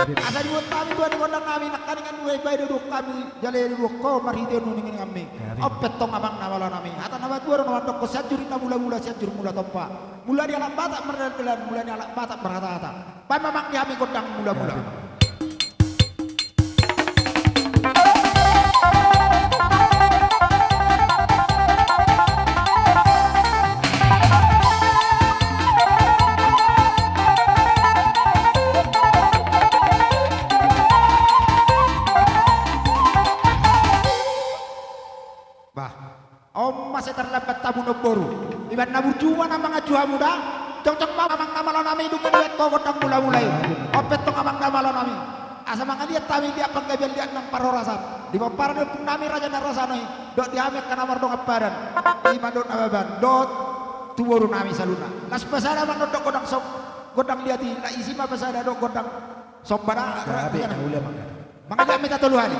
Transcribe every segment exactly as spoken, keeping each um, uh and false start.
Asa diboan hami Tuhan di gondang nami, nangkaningan dibahen do hami jala diboan ho marhite nunga ningan nami. Ope tong amang na malo nami, hata na matua do na mandok, Sianjur na mula-mula, Sianjur mula tompa. Mula ni halak Batak mardalan-dalan, mula ni halak Batak marhata-hata. Bahen ma amang di hami gondang mula-mula. Bah. On ma sai tarlambat hamu namboru. Iba na burju ma na manganju hamu da. Jongjong ma amang na malo nami, dung dibahen ho gondang mula-mula i. Ope tong amang na malo nami, asa mangaliat hami liat panggabean, liat nang parhorasan. Di pomparan ni ompung nami Raja Narsana i, dohot di hami angka na mardongan padan, i ma dohot Nababan dohot tu boru nami saluhutna. Las pasada ma dohot gondang som-, gondang liat i, las isi ma pasada dohot gondang somba da. Mangaliat ma hita tolu hali.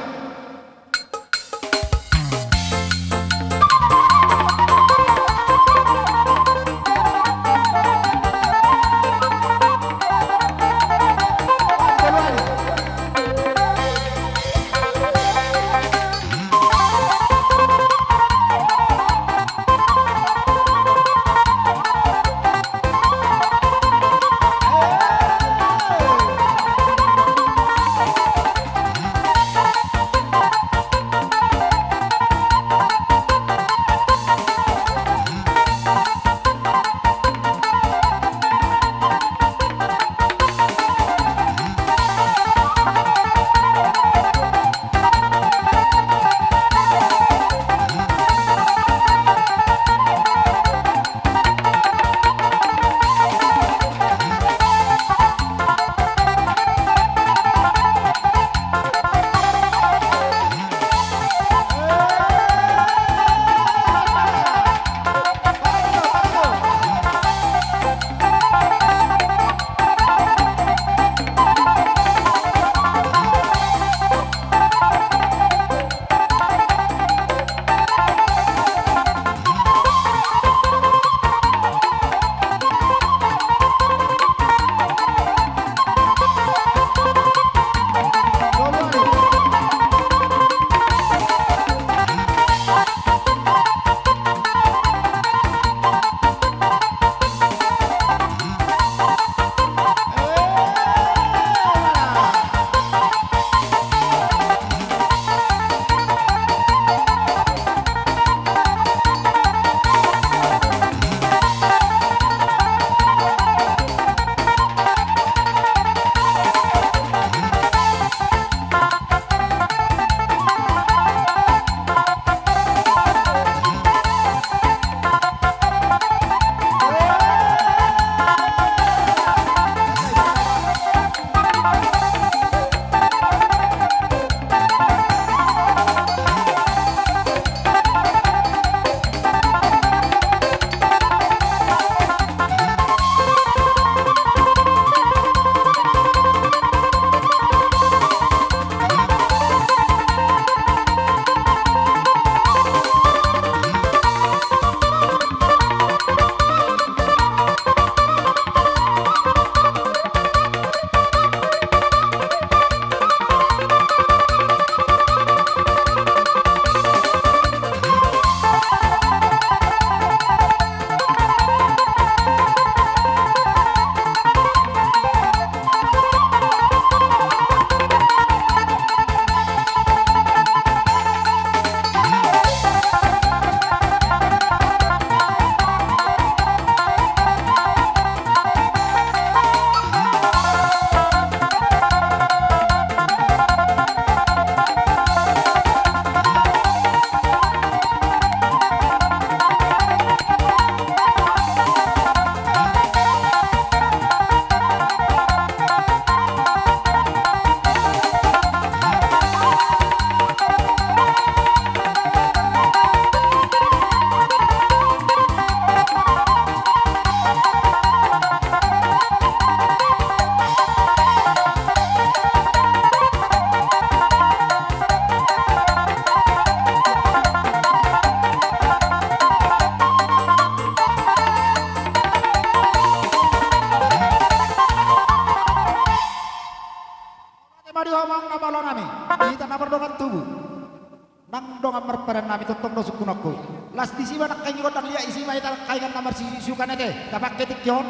dongan marpadan nami, tongtong do sungkunonku. Las disi ma nangkaning gondang liat, isi ma hita nangkaning na marsiuksukan ate, tapangke tingki on.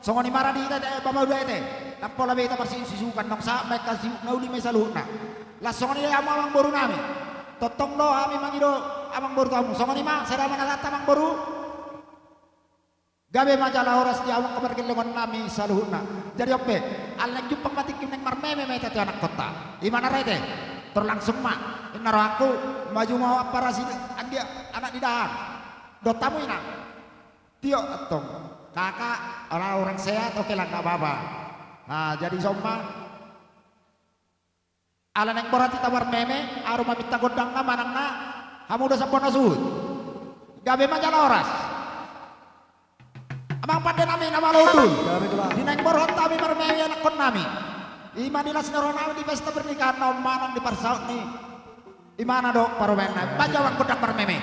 Songon i ma ra di hita ate, Bapak Uda ate. Ndang pola be hita marsiuksukan, nunga sahat ma angka siuk na uli ma i saluhutna. Las songon i hamu amangboru nami. Tongtong do hami mangido amangboru tu hamu. Songon i ma, sada ma na sahat amangboru. Gabe ma jala horas di hamu angka pargellengon nami saluhutna. Jadi on pe, ala naeng jumpang ma tingki, naeng marmeme ma hita tu anakkonta. I ma na ra ate. Tor langsung ma, ninna rohangku, maju ma ho amparasi anggia anak ni dahahang. Dohot hamu inang. Tio antong. Kakak, ala hurang sehat, oke lah, nggak apa-apa. Nah, jadi son ma. Ala naeng borhat hita marmeme, aru maminta gondangna, manangna, hamu do sambona suhut. Gabe ma jala horas. Amang pande nami na malo hundul. Gabe tulang. Di naeng borhat hami marmeme anakkon nami. I ma di las ni roha nami di pesta pernikahan na on manang di parsaut ni imana dohot parumaenna. Baen ma jala gondang marmeme.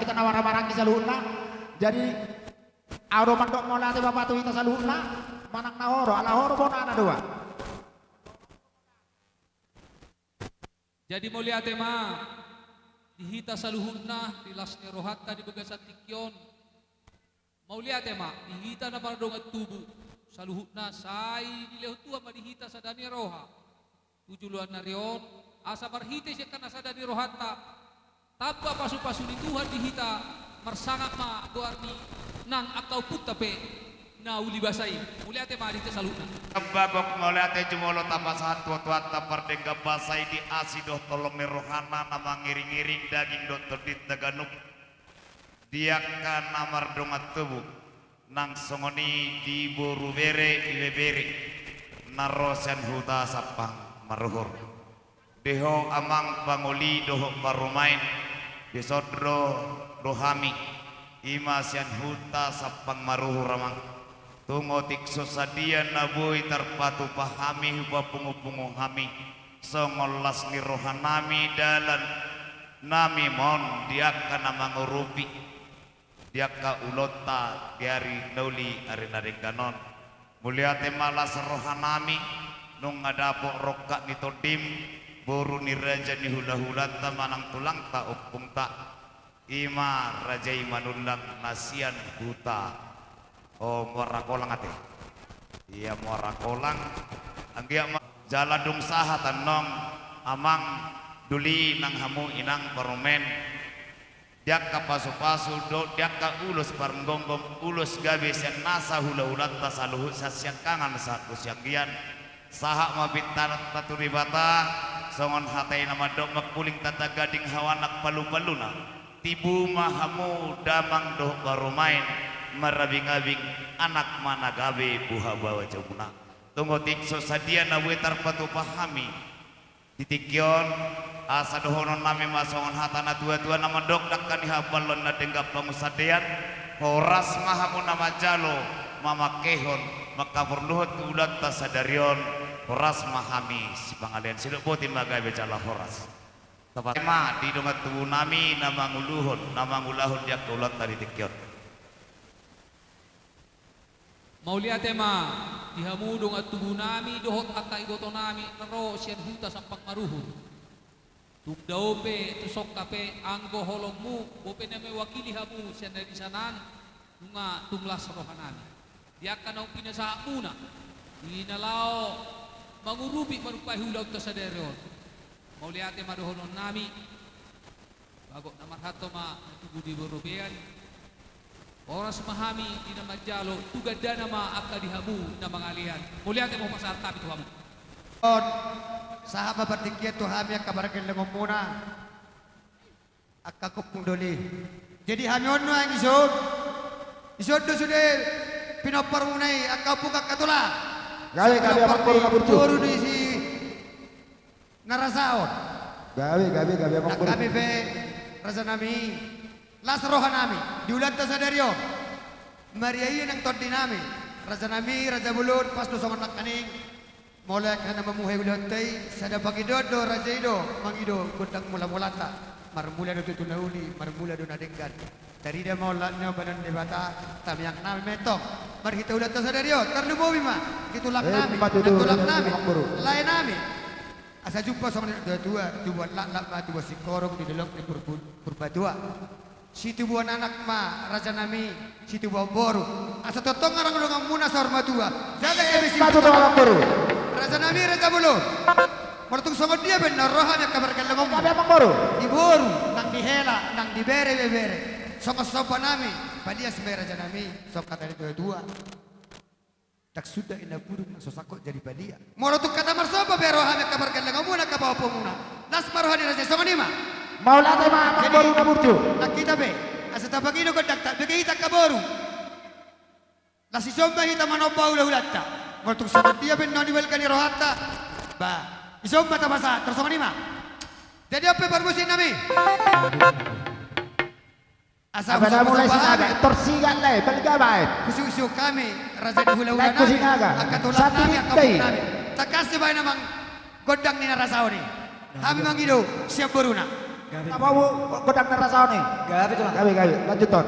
Hita na marhahamaranggi saluhutna. Jadi, ahu do mandok mauliate ma tu hita saluhutna, manang na ho do, ala ho do bonana do ba. Jadi mauliate ma di hita saluhutna di las ni rohanta di bagasan tingki on. Mauliate ma di hita na mardongan tubu saluhutna, sai dilehon Tuhan ma di hita sada ni roha tu joloan ni ari on, asa marhite sian na sada ni rohanta tamba pasupasu ni Tuhan di hita, marsangap ma goar ni nang angka ompunta pe. Na uli basa i. Mauliate ma di hita saluhutna. Bagok, mauliate jumolo tapasahat tu Tuhanta pardenggan basa i di asi dohot holong ni rohana na mangiringiring daging dohot tondinta ganup. Di angka na mardongan tubu, nang songon i di boru, bere, ibebere na ro sian huta Sampang Maruhur. Di ho amang pangoli dohot parumaen, dison do hami, i ma sian huta Sampang Maruhur amang. Tung otik so sadia na boi tarpatupa hami, hupapungupungu hami songon las ni rohanami dalannami ma on di angka na mangurupi di angka ulaonta di ari na uli, ari na denggan on. Mauliate ma las rohanami, nunga dapot rongkap ni tondim, boru ni raja ni hulahulanta manang tulangta ompungta, i ma raja i Manullang na sian huta, o, Muara Kolang ate. Ia, Muara Kolang. Anggiat ma jala dung sahat annon amang doli nang hamu inang parumaen, di angka pasupasu dohot di angka ulos pargomgom, ulos gabe sian nasa hulahulanta saluhut, sian siangkangan sahat tu sianggian. Sahat ma pintaranta tu Debata, songon hata i na mandok, mangkuling tata gading hau anak palupaluna. Tibu ma hamu damang dohot parumaen, marabingabing anak ma na gabe buha bawa jomuna. Tung otik so sadia na boi tarpatupa hami di tingki on, asa dohononnami ma songon hata na tuatua na mandok, dangka ni habalon na denggan pangunsandean, horas ma hamu na manjalo, mamangkehon, mangkaporluhon tu ulaonta sadari on, horas ma hami sipangalean, sidok boti ma gabe jala horas. Tapasahat ma di dongan tubunami na manguluhon, na mangulahon di angka ulaonta di tingki on. Mauliate ma di hamu dongan tubunami dohot angka ibotonami na ro sian huta Sampang Maruhur. Tung dao pe, tung songka pe, anggo holongmu, bope na mewakili hamu sian na di sana an, nunga tung las rohanami di angka naung pinasahatmuna, di na laho mangurupi manumpahi ulaonta sadari on. Mauliate ma dohononnami. Bagok na marhalto ma na tubu di borobean. Horas ma hami di na manjalo, tu gandana ma angka di hamu na mangalean. Mauliate ma hupasahat hami tu hamu. On, sahat ma partingkian tu hami angka pargellengonmuna, angka ompung doli. Jadi hami on nuaeng dison, dison do sude pinomparmuna i, angka ompung, angka tulang. Gabe, gabe, amang boru na burju. Boru ni si na rasa on. Gabe, gabe, gabe, amang boru. Nang hami pe, rajanami, las rohanami di ulaonta sadari on. Marria ia nang tondinami, rajanami, raja bolon, pas do songon nangkaning. Molo angka na mamuhai ulaonta i, sada pangidoan do raja i do mangido gondang mulamulanta. Marmula do tu na uli, marmula do na denggan. Tarida ma olat ni ambanan Debata, tamiangnami ma i tong. Marhite ulaonta sadari on, tarlumobi ma di tulangnami, eh, ma tutu, nang tulangnami, amang boru, laenami. Asa jumpa songon nidok ni natuatua, tubuan laklak ma tubuan singkoru di dolok ni Purbu-, Purbatua. Situbuan anak ma rajanami, situbuan boru. Asa tongtong haroro donganmuna saur matua. Jaga, eh, gabe, ma tutu, amang boru. Rajanami, raja bolon. Molo tung songon dia pe na ro hami angka pargellengonmu. Gabe, amang boru. Di boru, nang di hela, nang di bere, ibebere. Songon sombanami, palias ma i, rajanami, songon hata ni natuatua. Ndang suda inna burung na so sangkot jadi palia. Molo tung hata marsomba pe ro hami angka pargellengonmuna, angka pahompumuna, las ma roha ni raja i, songon i ma. Mauliate ma, amang boru na burju. Jadi, nang hita pe, asa tapangido gondangta, bege hita angka boru. Las dison ma hita manomba hulahulanta. Molo tung songon dia pe na nibalga ni rohanta, ba, dison ma tapasahat, tor songon i ma. Jadi on pe parmusiknami. Asa na mulai Sinaga, tor Sinaga, lae, balga baen. Husuksuk hami raja ni hulahula nami, angka tulang nami, angka ompung nami. Tangkas dibaen amang gondang ni na rasaon i. Hami mangido sian boruna. Tabo gondang na rasaon i. Gabe, tulang. Gabe, gabe. Lanjut, Ton.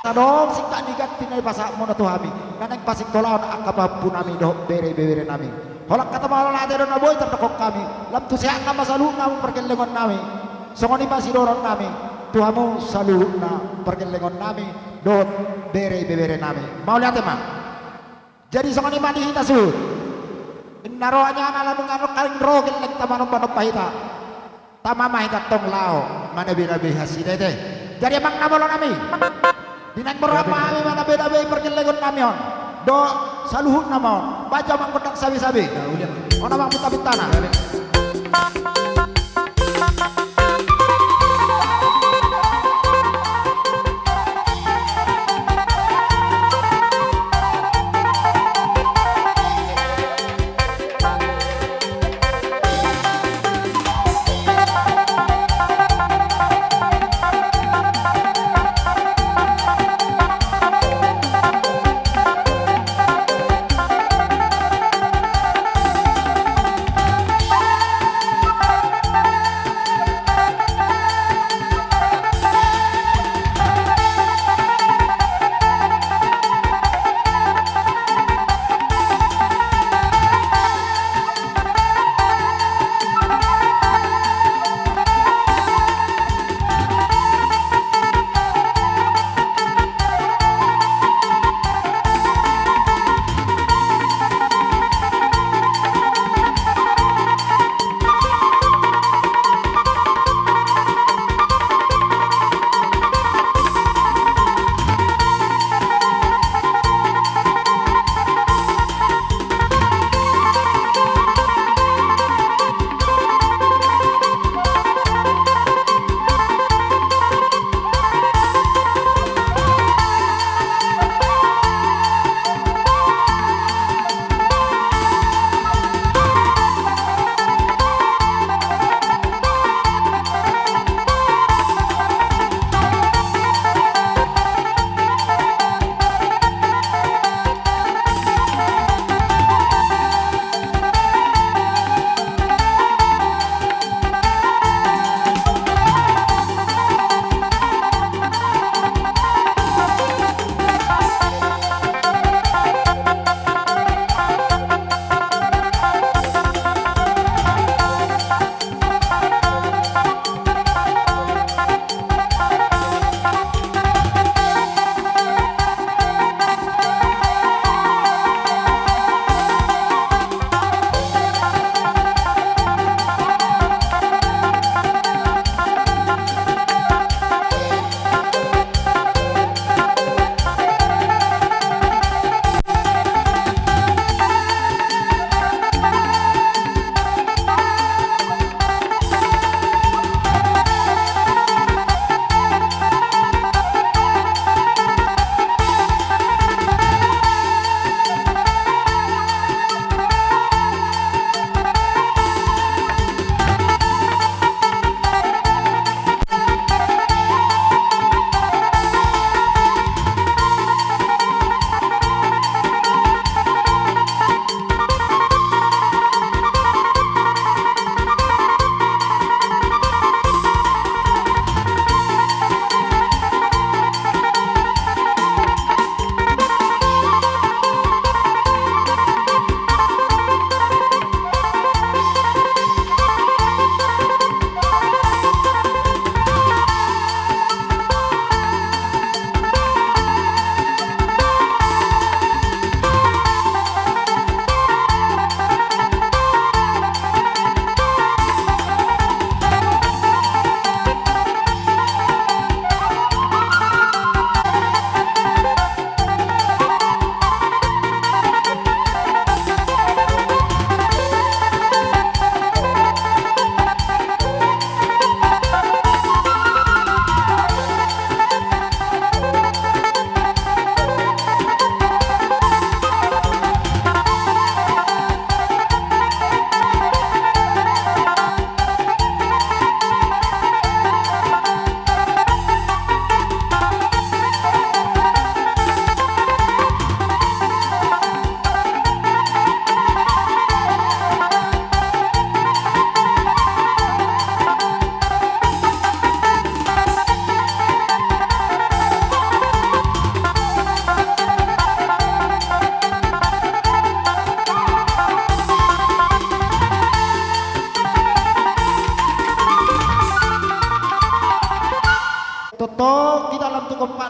Adong singkat ni ganti na dipasahat muna tu hami, na naeng pasingkolahon angka pahompunami dohot bere-beberenami. Holan hata mauliate do na boi tardokhon hami, lam tu sehatna ma saluhutna pargellengonnami. Songon i ma sidohononnami tu hamu saluhutna pargellengonnami dohot bere-beberenami. Mauliate ma. Jadi songon i ma di hita suhut. Inna rohana na lam nganok karing ro gelleng tamanomba-nomba hita. Tama ma hita tong laho manabe-nabe hasidete. Jadi amang na molo nami, di naeng borhat ma hami manabe-nabe pargellengonnami on dohot saluhutna ma on. Bahen jo amang gondang sabe-sabe. Nah, uli amang. On amang buta-butana.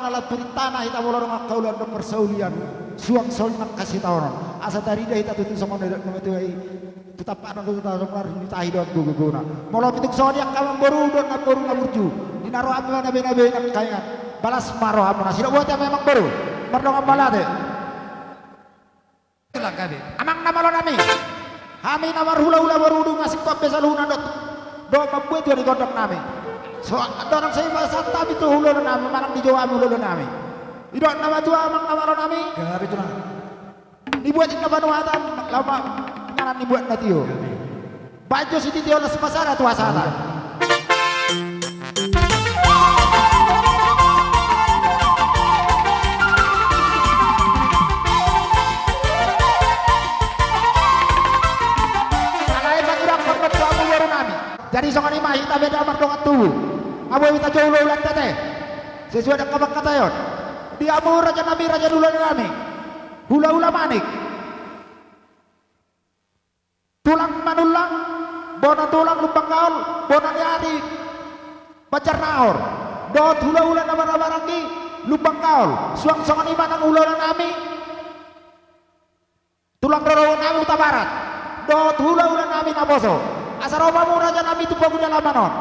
Ala turintana hita molo adong angka ulaon dohot parsaulian, suang songon i nang hasitaonon. Asa tarida hita tutu songon na didok ni natuatua i, tu tampakna tutu tahe songon na ditahi dohot gogogona. Molo tung songon i angka amangboru dohot namboru na burju, di na roham ma na binahen nangkaningan, balas ma rohamuna. Sidok buat hami amangboru, mardongan mauliate. Amang na malo nami, hami na marhulahula boru Udung, asing pambe saluhutna dohot, dohot mambuat tua di gondang nami. So, dorang sai pasahat hami tu hulahula nami, manang dijou hami hulahula nami. Didok na matua, amang na malo nami. Gabe tulang. Dibuat inna panuhatan, laho ma inganan dibuat na tio. Gabe. Baen jo sititi olas pasada tu hasahatan. Alai mangidangkon do tu hamu boru nami. Jadi songon i ma hita beda mardongan tubu. Abu hita jou ulaulanta te. Sesuai dengan pangkataion. Di hamu raja nami, raja ni hulahula nami. Hulahula Manik. Tulang Manullang, bona tulang Lumban Gaol, bona ni ari Banjar Nahor. Dohot hulahula na marhahamaranggi Lumban Gaol. Suang songon i ma nang hulahula nami. Tulang rorobot nami Hutabarat. Dohot hulahula nami naposo. Asa ro ma hamu raja nami tu pogu ni alaman on.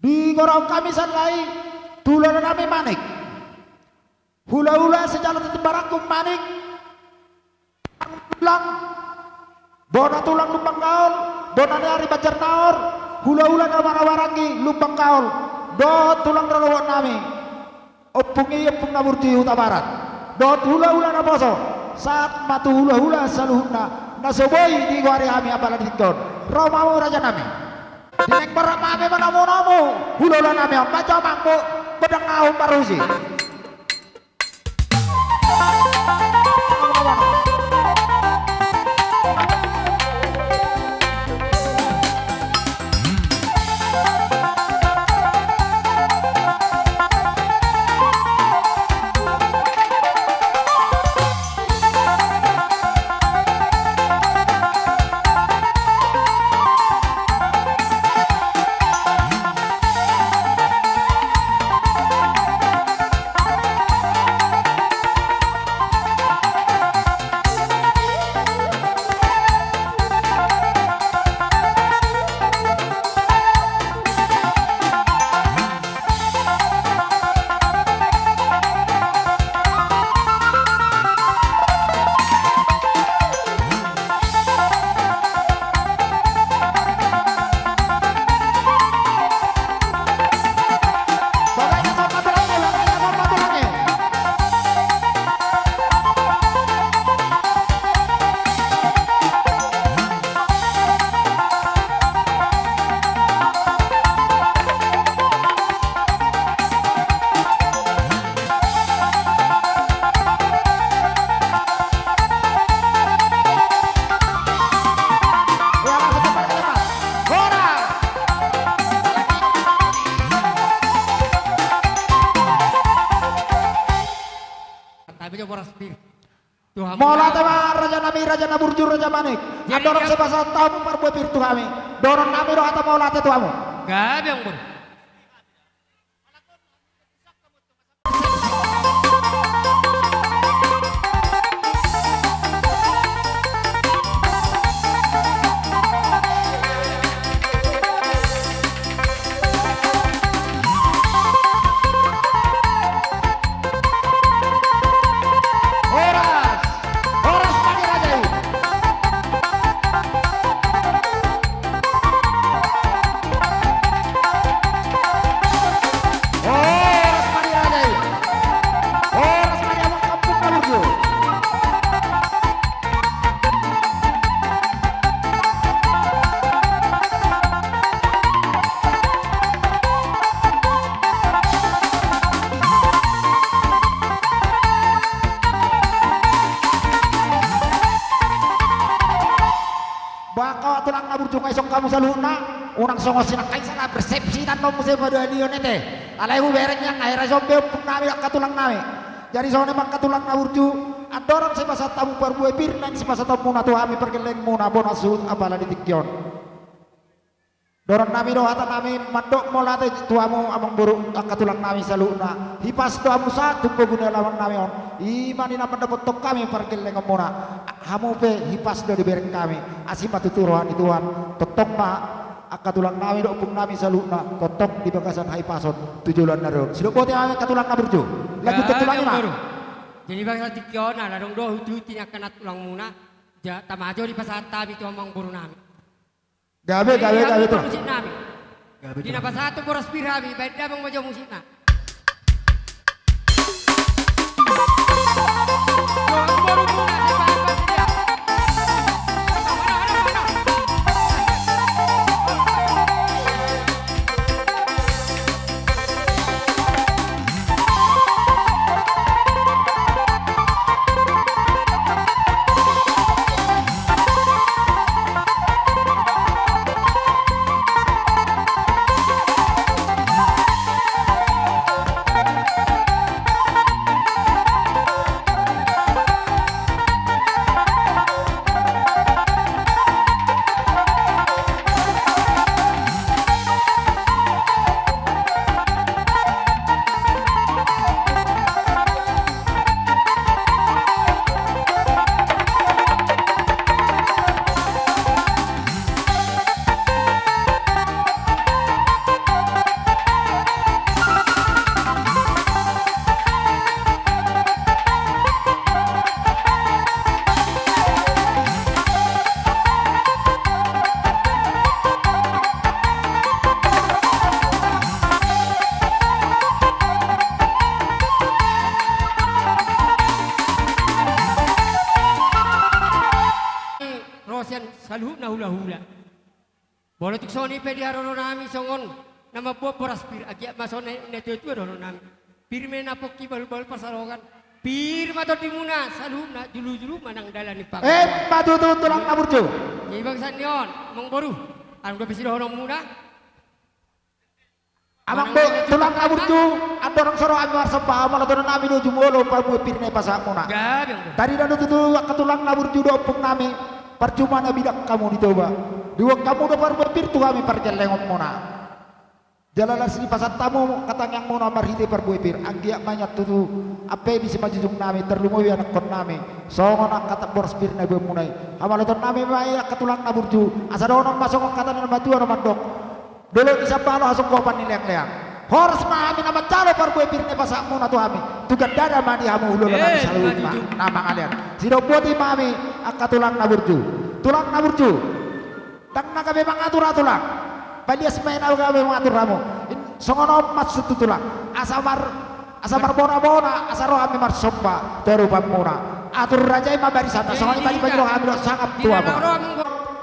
Digorahon hami sandai tu hulahula nami Manik. Hulahula sijalo tintin barangku Manik. Tulang, bona tulang Lumban Gaol, bona ni ari Banjar Nahor, hulahula na marhahamaranggi Lumban Gaol, dohot tulang rorobot nami. Ompung i, ompung na burju i Hutabarat. Dohot hulahula naposo. Sahat ma tu hulahula saluhutna na so boi digoari hami apala di tingki on. Ro ma hamu raja nami. Di naeng borhat ma hami manomunomu hulahula nami on, baen jo amangmu gondang na umparhusi. Mauliate ma raja nami, raja na burju, raja Manik. Andorang sai pasahat hamu parbue pir tu hami, dohonon nami do hata mauliate tu hamu. Gabe, amangboru. Horas! Horas ma di raja i. Horas ma di raja i. Horas ma di amang kampung na burju. Bah, angka tulang na burju, nga isong hamu saluhutna, unang songon sinangkaning sala persepsi tano muse paduahalion i te. Alai hubereng nian na hira i sombe ompung nami, angka tulang nami. Jadi songon i ma angka tulang na burju, andorang sai pasahat hamu parbue pir, naeng sipasahatonmuna tu hami pargellengmuna bona suhut apala di tingki on. Dohonon nami do hata nami mandok mauliate tu hamu amang boru angka tulang nami saluhutna. Hipas do hamu sahat tu pogu ni alaman nami on. I ma na mandapothon hami pargellengon muna. Hamu pe hipas do dibereng hami. Asi ma tutu roha ni Tuhan. Tongtong ma angka tulang nami dohot ompung nami saluhutna. Tongtong di bagasan hahipason tu joloan ni ari on. Sidok boti hami angka tulang na burju. Lanjut tu tulang i ma. Jadi bagasan tingki on ala adong do huti-huti ni angka na tulang muna. Ja, tama jo dipasahat hami tu amang boru nami. Gabe, gabe, gabe, tulang. Musik nami. Gabe, tulang. Di na pasahat tu boras pir hami, baen damang ma jo musikna. Ro sian saluhutna hulahula. Molo tung songon i pe di haroro nami songon na mamboan boras pir, anggiat ma songon na, na tuatua dohonon nami. Pir ma na pongki, bahulbahul pansalongan. Pir ma tondimuna saluhutna, julujulu ma nang dalan ni pangomoan. Emma tutu tulang na burju. Jadi bagasan ni on amang boru, adong dope sidohononmuna? Amang boru, tulang na burju, andorang so ro hami marsomba, hamauliateon nami do jumolo parbue pir na dipasahatmuna. Gabe, amang boru. Tarida do tutu angka tulang na burju dohot ompung nami, parjuma na bidang hamu di Toba. Diboan hamu do parbue pir tu hami pargellengonmuna. Jala las dipasahat hamu angka tangiangmuna marhite parbue pir, anggiat ma nian tutu ampe di simanjujung nami, tarlumobi anakkon nami, songon angka boras pir na diboanmuna i. Hamauliateon nami ma i angka tulang na burju, asa dohonon ma songon hata ni na matua na mandok. Dolok ni sambalo, hasonggopan ni leangleang. Horas ma hami na manjalo parbue pir na dipasahatmuna tu hami. Tu gandana ma di hamu hulahula nami saluhutna na mangalean. Sidok boti ma hami angka tulang na burju. Tulang na burju. Ndang na gabe mangatur ahu tulang. Palias ma i na gabe mangatur hamu. Songon on ma tutu tulang. Asa mar Asa marbonabona, asa ro hami marsomba tu adopanmuna. Atur raja i ma barisanna, songon i ma dipanjalo hami dohot sangap tu hamu.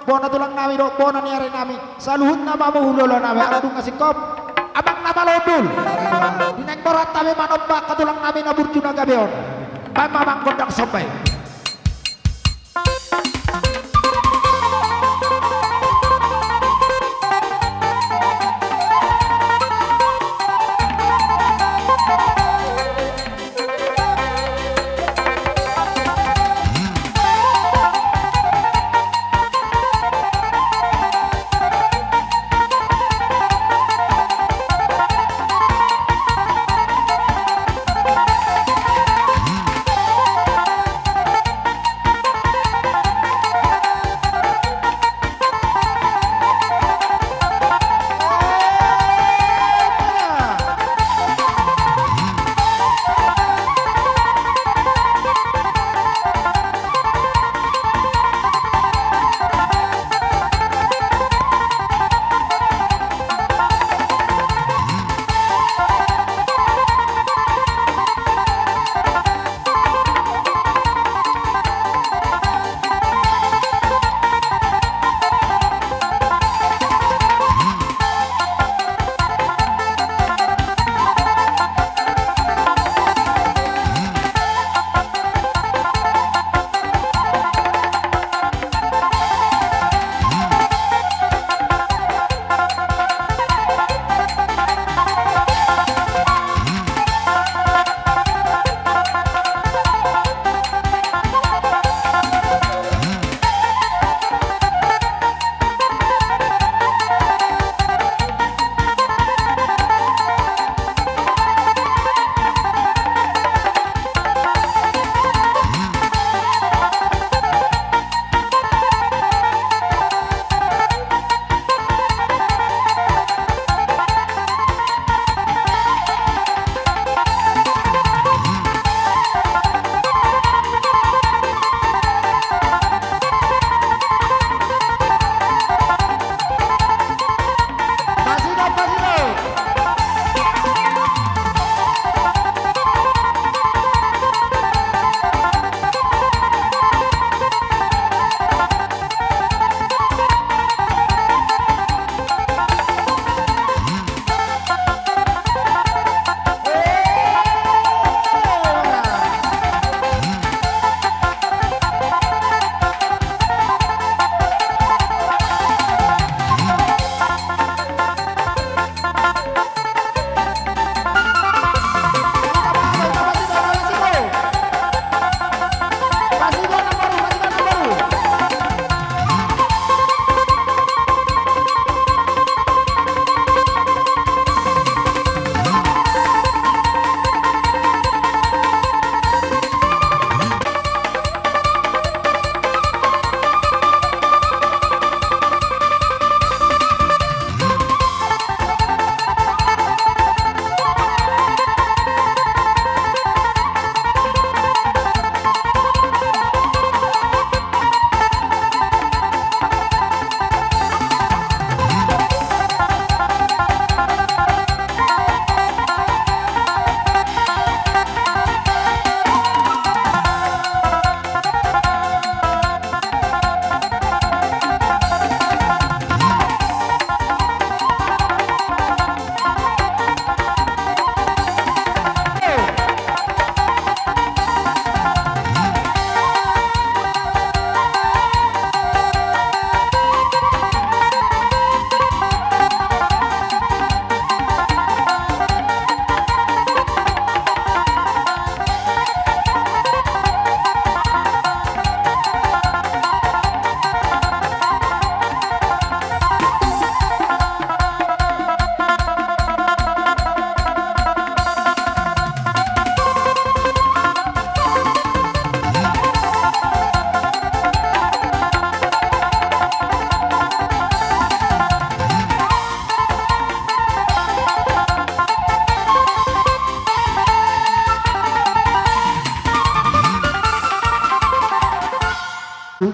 Bona tulang nami dohot bona ni ari nami, saluhutna ma hamu hulahula nami, ala dung na singkop. Amang na malo hundul. Di naeng borat hami manomba angka tulang nami na burju na gabe on. Baen ma amang gondang somba i.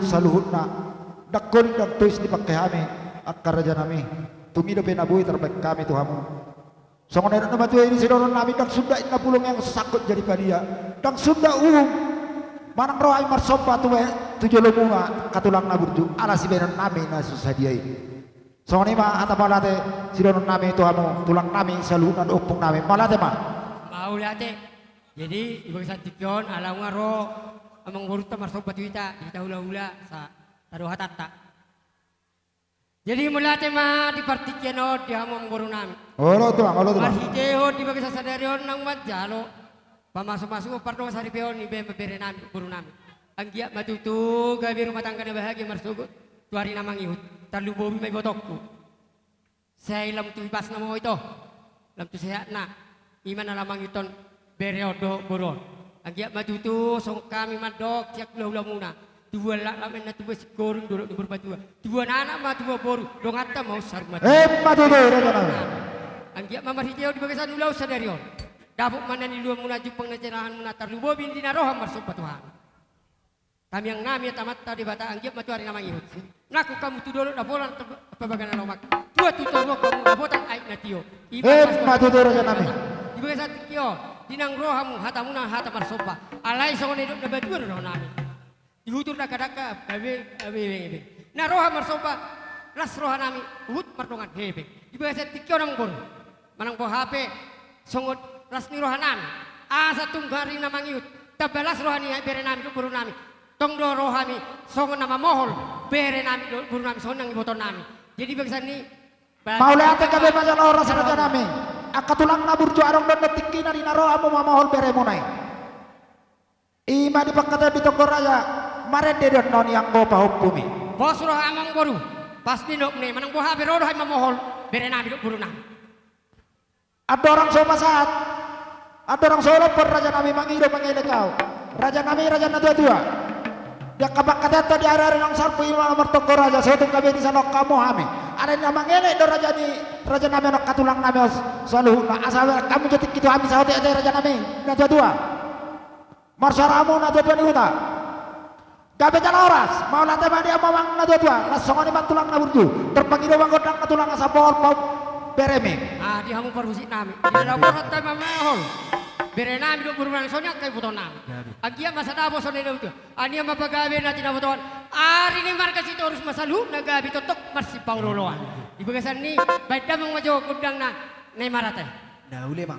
saluhutna, ndang holing ndang tois dipangke hami, angka rajanami, tung i dope na boi tarbahen hami tu hamu. Songon na nidok ni natuatua i di sidohonon nami, ndang suda inna pulung yang sangkot jadi padia, ndang suda uhum manang roha i marsomba tu, tu jolomuna, angka tulang na burju, ala sibahenon nami na so sadia i. Songon i ma hata mauliate sidohonon nami tu hamu, tulang nami, saluhutna dohot ompung nami, mauliate ma. Mauliate. Jadi, di bagasan tingki on, ala nunga ro amangborunta marsomba tu hita, di hita hulahula, sa, tadok hatanta. Jadi, mauliate ma di partingkian on di hamu amangboru nami. Olo tulang, olo tulang. Marhitehon di bagasan sadari on naung manjalo pamasumasuon pardongansaripeon, ibaen ma bere nami, boru nami. Anggiat ma tutu gabe rumah tangga na bahagia marsogot tu ari na mangihut. Tarlumobi ma ibotongku. Sai lam tu hipasna ma ito, lam tu sehatna, i ma na laho mangihuthon bere on dohot boru on. Anggiat ma tutu songon hami mandok sian hulahulamuna, tubuan laklak ma inna, tubuan singkoru dolok ni boru matua, tubuan anak ma tubuan boru, donganta ma on saur matua. Emma tutu, raja nami. Anggiat ma marhitehon di bagasan ulaon sadari on, dapot ma na niluanmuna, jumpang na jinalahanmuna, tarlumobi di na ro hamu marsomba tu hami. Tamiang nami, Amanta Debata, anggiat ma tu ari na mangihut. Nangkok hamu tu dolok Napolan, Pabagana Lomak. Tua tu toruan hamu, dapotan aek na tio. Emma tutu, raja nami. Di bagasan tingki on, di naung ro hamu, hatamuna hata marsomba. Alai songon na nidok na batua do dohonon nami. Di hutur dangkadangka, abe, abe, abe, abe. Na ro hamu marsomba, las roha nami, huhut mardongan hepeng. Di bagasan tingki on, amangboru, manang boha pe, songon las ni roha nami, asa tung ari na mangihut, tamba las roha ni bere nami dohot boru nami. Tong do ro hami songon na mamohol bere nami dohot boru nami, songon nang iboto nami. Jadi bagasan ni ba-, mauliate gabe ma jala horas, raja nami. Angka tulang na burju, adong do na tingkina di na ro hamu mamohol beremuna i. I ma di pangkataion di tonggo raja, marende do annon i anggo pahompumi. Pos roha, amangboru, pasti nidok ni, manang boha pe ro do hami mamohol bere nami dohot boru nami. Andorang so pasahat, andorang so lompon, raja nami, mangido mangelek ahu. Raja nami, raja natuatua. Di angka pangkataion di ari-ari naung salpu i ma martonggo raja, so tung gabe disaloan hamu hami. Alai na mangelek do raja ni, raja nami, angka tulang nami on saluhutna. Asa hamu jo tingki tu hami saotik ate, raja nami, natuatua. Marsuara hamu natuatua ni huta. Gabe jala horas, mauliate ma di hamu amang natuatua, las songon i ma tulang na burju, tarpangido ma gondang na tulang asa mohol pahompum beremi. Ah, di hamu parhusip nami. Di na dapot hami mamohol bere nami dohot boru nami, songon i angka iboto nami. Gabe. Anggiat ma sada boso ni na utua. Anggiat ma pagabe na tinabotoan. Ari ni marga Sitorus ma saluhutna gabe tongtong marsipaolooloan. Di bagasan ni baen damang ma jo gondang na, na i ma rata i. Na ule ma.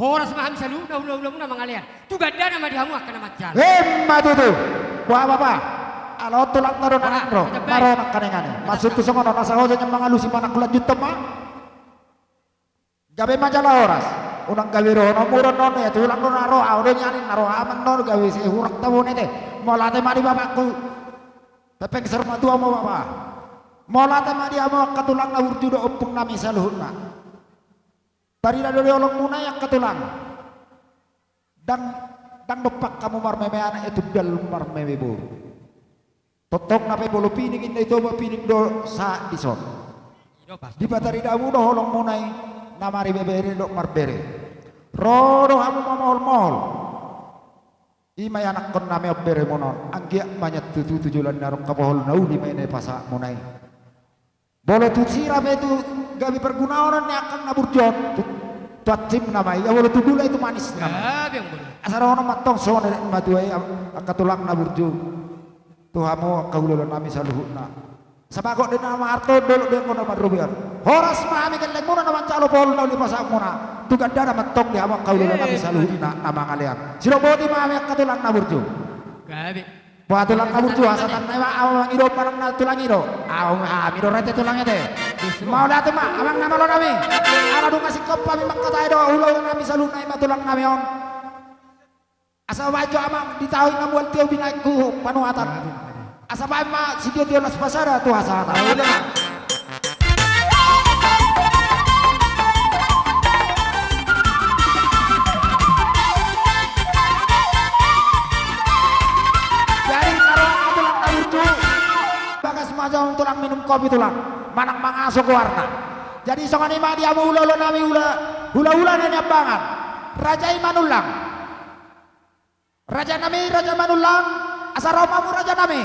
Horas ma hami saluhutna hulahulamuna mangalean. Tu gandana ma di hamu angka na manjalo. Emma tutu. Boha bapa. Ala on tulangta do na ro. Maro nangkaningan i. Maksudhu songon on asa hosa nian mangalusi manang hulanjuthon ma. Gabe ma jala horas. Unang gabe dohononmu do on, ia tulang do na ro, ahu do nian i na ro, aman do gabe sai hurang tabone te. Mauliate ma di bapakku. Pepeng saur matua ma bapa. Mauliate ma di hamu angka tulang na burju dohot ompung nami saluhutna. Tarida do di holongmuna i angka tulang. Ndang, ndang dompak hamu marmeme anak, etundal marmeme boru. Tongtong na pe molo pining inna i Toba, pining do sahat dison. Dipatarida hamu do holongmuna i na maribebere dohot marbere. Ro do hamu mamoholmohol. I ma i anakkon nami on beremuna on, anggiat ma nian tutu tu joloan ni ari on hapoholon na uli ma i na dipasahatmuna i. Molo tu sira pe tu gabe pargunaonon ni angka na burju on, tu, tu ansimna ma i, ia molo tu gula i tu manisna ma i. Asa dohonon ma antong songon nidok ni natuatua i, angka tulang na burju. Tu hamu angka hulahula nami saluhutna. Sabagot do na marto, dolok do na marrobean. Horas ma hami gellengmuna na manjalo paholon na uli pasahatmuna. Tu gandana ma antong di hamu angka hulahula nami saluhutna na mangalean. Sidok boti ma hami angka tulang na burju. Gabe. Boha tulang na burju, hasahatan nami ma, ahu mangido manang na tulang i do. Ahu, hami do rete tulang i te. Mauliate ma, amang na malo nami. Ala dung singkop hami mangkatai do, hulahula nami saluhutna i ma tulang nami on. Asa baen jo amang, di tahi na mual tio binaen tu panuatan. Asa baen ma sitiotio las pasada tu hasahatan. Jadi, taruhon ma tulang na burju. Bagas ma jo tulang minum kopi tulang. Manang mangaso goarna. Jadi, songon i ma di hamu hulahula nami hula, hulahula na niambangan. Raja i Manullang. Raja nami, Raja Manullang, asa ro ma hamu raja nami.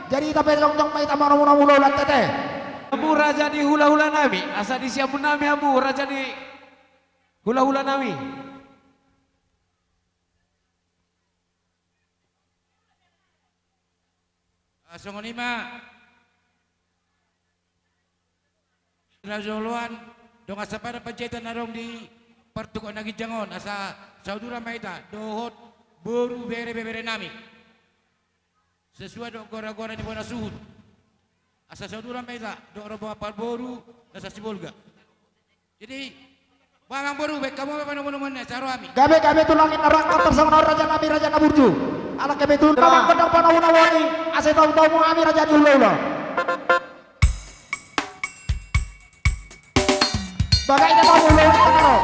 Jadi hita pe jongjong ma hita manomu-nomu hulahula tete. Hamu raja ni hulahula nami, asa disiamun nami hamu raja ni hulahula nami. Ah, songon i ma. Na joloan, dongan sapadan panjaitan na adong di partukuan na ginjang on, asa sauduran ma hita dohot boru, bere, bebere nami. Sesuai dohot goar-goar ni bona suhut. Asa sauduran ma hita dohot rombongan parboru na Sibolga. Jadi, boha amang boru, baen hamu ma panomu-nomuan na sai ro hami. Gabe, gabe tulang, inna rangkat tarsongon on raja nami, raja na burju. Ala gabe tulang, amang gondang panomu-nomuan i, asa tau-tau ma hami raja ni hulahula. Bagai na panomu-nomuan i, tangalo.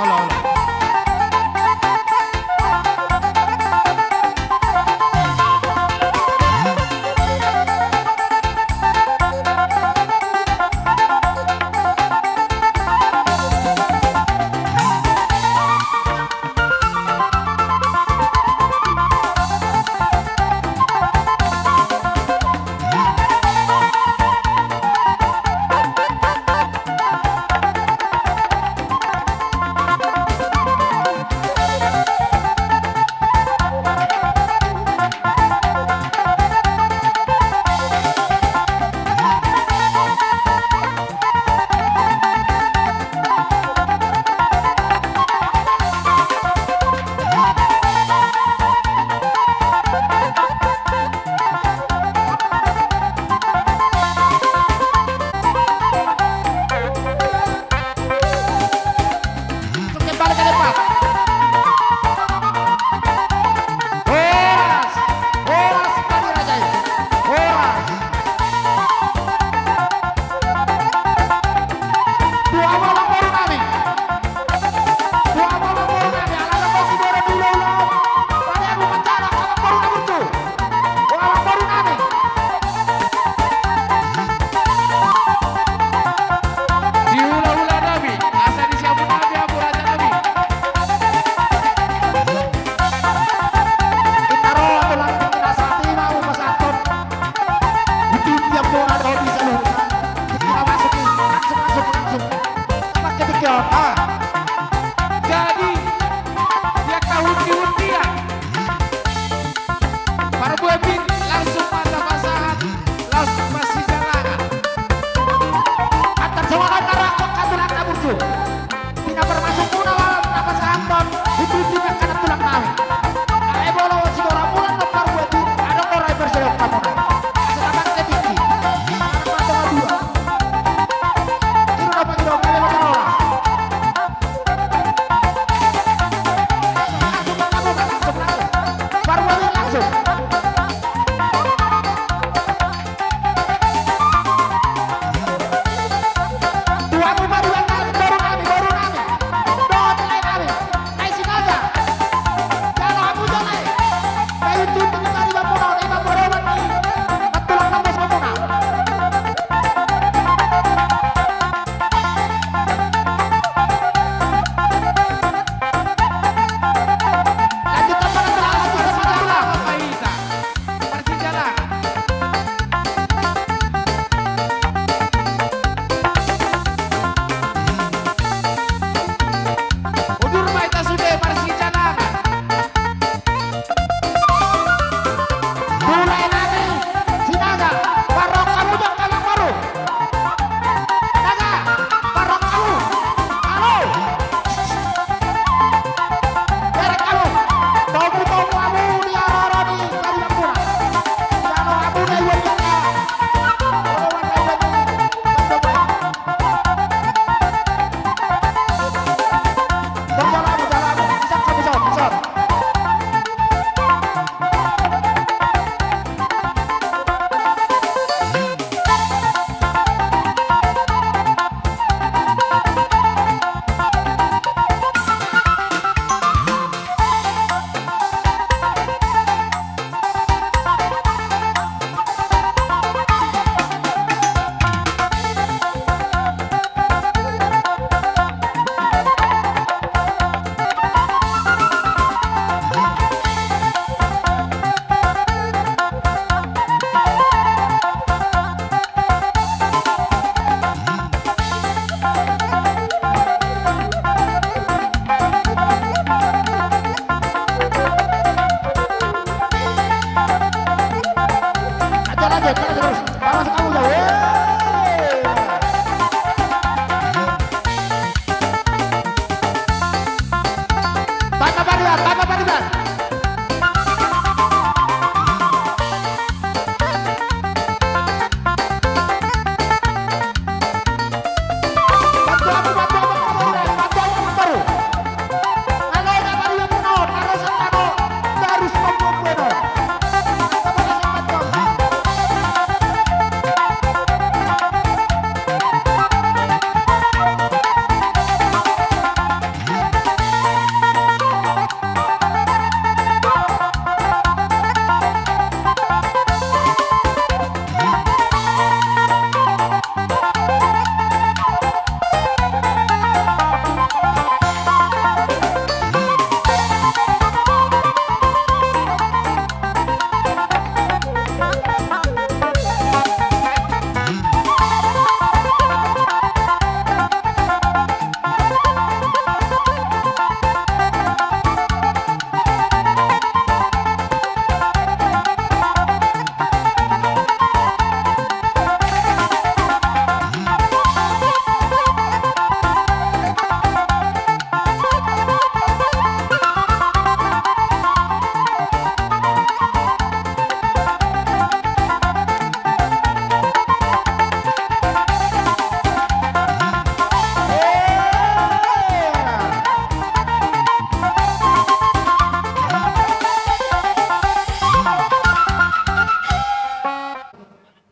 Olo, olo.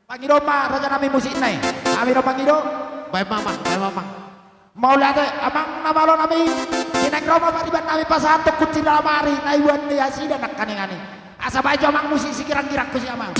Pangido ma raja nami musik nai. Ami do pangido. Baen mamang, baen mamang. Mauliate amang na malo nami. Di naeng ro ma pariban nami pasahathon kunci dalam ari na iuan ni nasida nangkaningan i. Asa baen jo amang musik sigirang-girang tusi amang.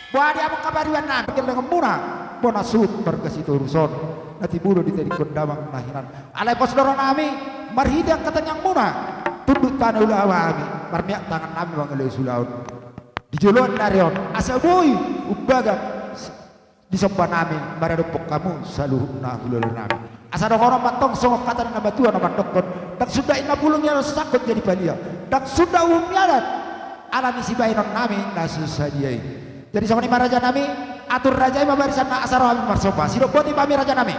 Boha di amang pariban nami, pargellengonmuna, bona suhut marga Sitorus on, na tibu do ditadingkon damang na hinan. Alai pos do roha nami, marhite angka tangiangmuna, tunduk tano ulaon hami, marmiak tangan nami mangalehon ulaon. Di joloan ni ari on, asa boi, umbahen, disomba nami, maradophon hamu, saluhutna hulahula nami. Asa dohonon ma antong songon hata ni na matua na mandokkon, ndang suda inna bulung ni adat sangkot jadi palia, ndang suda uhum ni adat, alani sibahenon nami na so sadia i. Jadi songon i ma raja nami, atur raja i ma barisan na asa ro hami marsomba, sidok boti ma hami raja nami.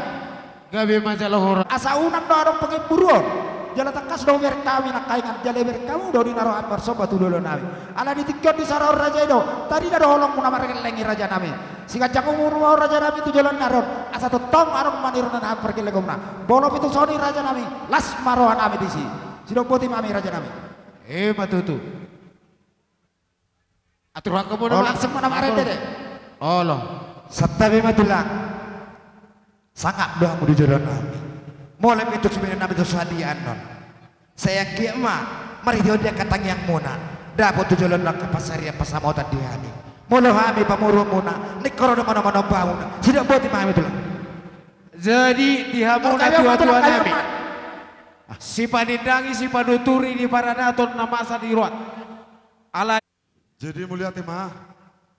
Gabe ma jala horas. Asa unang do adong pangiburuon. Jala tangkas do bereng hami nangkaningan, jala bereng hamu do di na ro hami marsomba tu hulahula nami. Alani tingki on disarahon raja i do, tarida do holongmuna margelleng i raja nami. Siganjang umur ma raja nami tu joloan ni ari on. Asa tongtong adong ma niruna na pargellengonmuna. Molo pe tung songon i raja nami, las ma roha nami disi. Sidok boti ma hami raja nami. Emma tutu. Atur angka muna. Olo, ma langsung muna marende. Olo. Santabi ma tulang. Sangap do hamu di jolo nami. Molo pe tung sude nami tu sadia annon, sai anggiat ma marhite on di angka tangiang muna, dapot tu jolo on angka pansarian pansamotan di hami. Molo hami pamoruon muna, ningkoro do manomanom hamuna. Sidok boti ma hami tulang. Jadi di hamu na tuatua nami, sipanindangi sipanuturi di paradaton na masa di roha. Ala Jadi mauliate ma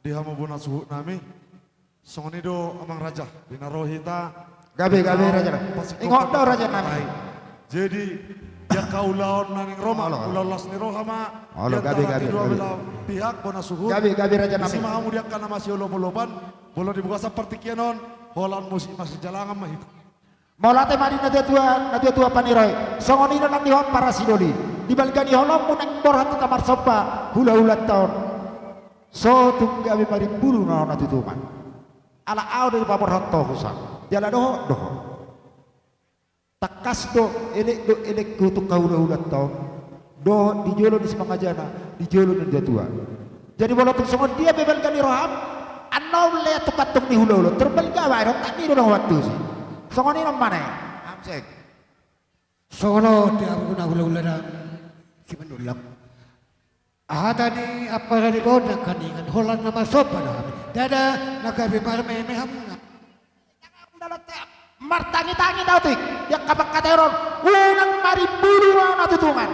di hamu bona suhut nami. Songon i do amang raja, di na ro hita. Gabe, gabe raja. Ingot do raja nami. Jadi di angka ulaon na naeng ro ma, ulaon las ni roha ma. Olo, gabe, gabe. Pihak bona suhut. Gabe, gabe raja nami. Disi ma hamu di angka na masiolopolopan, molo di bagasan partingkian on, holan musik masijalangan ma hita. Mauliate ma di na tuatua, na tuatua paniroi. Songon i do nang di ho para sidoli. Di balga ni holongmu naeng borhat hita marsomba hulahulanta on. So tung gabe marimbulu na ho na tutungan. Ala ahu do dipaborhat ho husa. Jala dohot do ho. Tangkas do elek do elekku tu angka hulahulanta on. Dohot di jolo ni simangajana, di jolo ni na tuatua. Jadi molo tung songon dia pe balga ni roham, annon lean tu kantong ni hulahula, tor balga ma, ai dohot ni do na ho antusi. Songon i nang mana. Amsek. Songon on di hamu na hulahula nang Simanullang. Hata ni ampara ni gondang kaningan, holan na marsomba do hami. Ndada na gabe marmeme hamuna. Martangitangi na otik di angka pangkataion on, unang marimbulu ma ho na tutungan.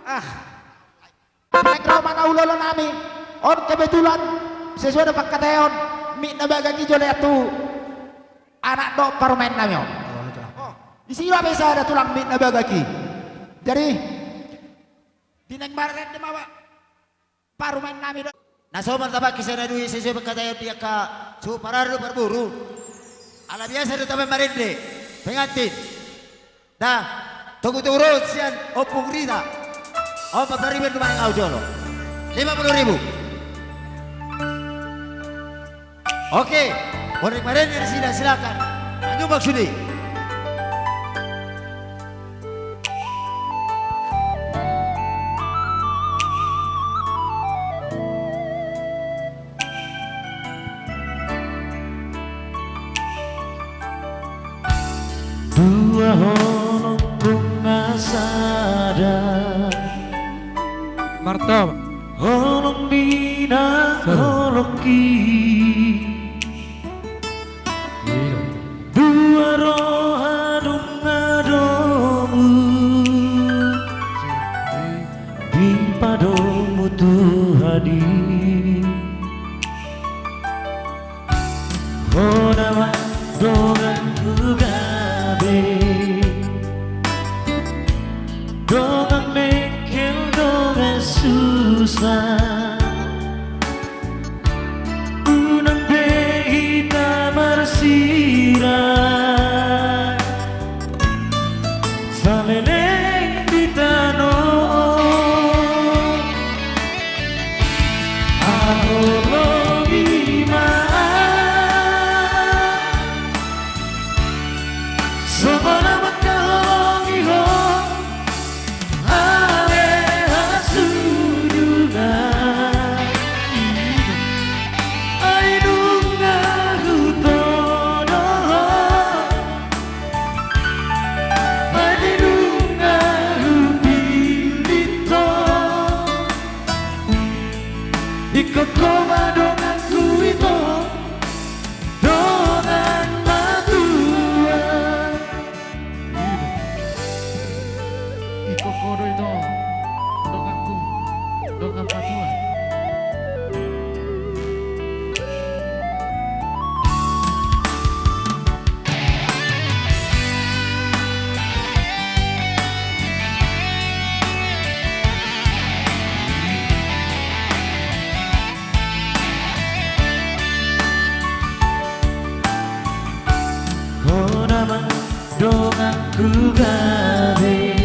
Ah. Naeng ro ma na hulahula nami. On kebetulan sesuai do pangkataion, mit na bagak i jolo lean tu anak dohot parumaen nami on. Disi do hape sada tulang mit na bagak i. Jadi di naeng marende ma parumaen nami do. Na so martabangkis sada dui sesuai pangkataion di angka suhut parhalado parboru. Ala biasa do taba marende pengantin. Da, togutogu ro sian Ompung Rita. On ma pariban do manang ahu jolo. Lima puluh ribu. Oke, molo naeng marende nasida, silakan. Lanjut maksud i. Dua holong nunga sada. Martaba. Holong ni na holongki. Dua roha nunga domu. Dipadomu Tuhan i. Ho nama donganku gabe, dongan mengkel dongan susah. Unang be hita marsirang saleleng di tano. Ahu lobi ma songon na mangkaholongi ho. Ale hasudungan, ai nunga hutodo ho, ai nunga hupillit ho. Ingkon ho ma donganku ito, dongan matua. Ingkon ho do ito, donganku, dongan matua. Ho nama donganku gabe,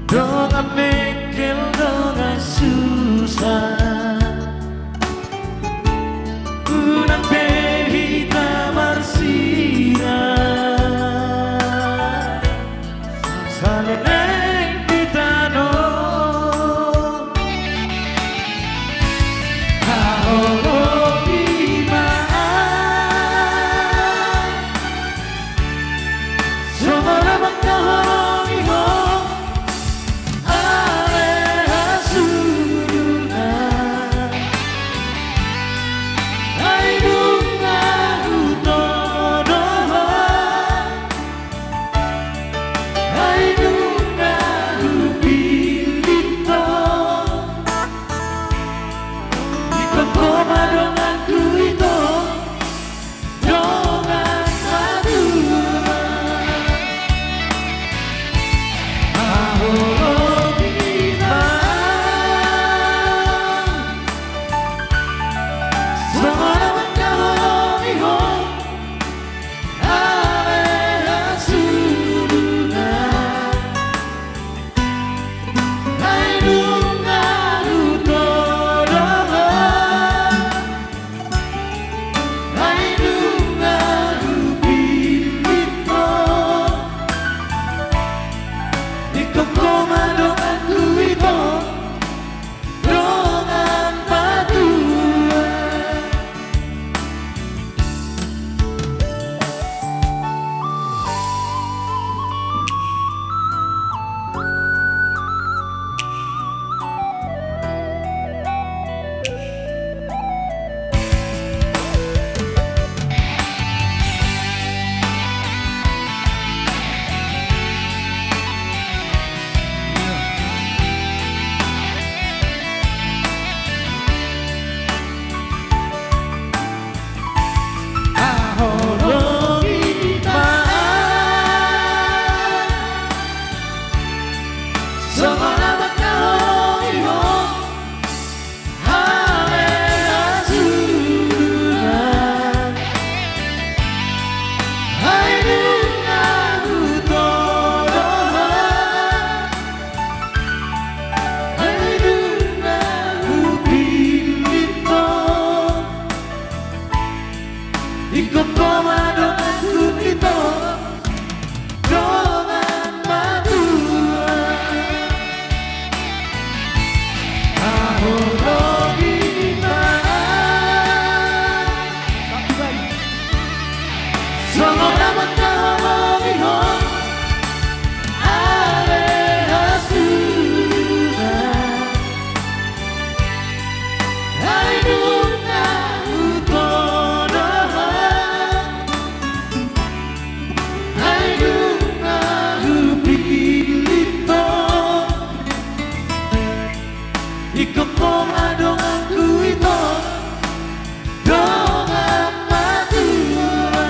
dongan mengkel dongan susah. Unang be hita marsirang saleleng di tano. Songon na mangkaholongi ho ale hasuhuton, ai dung na hutonohon, ai dung na hupillit ho. Ingkon ho ma donganku ito, dongan matua.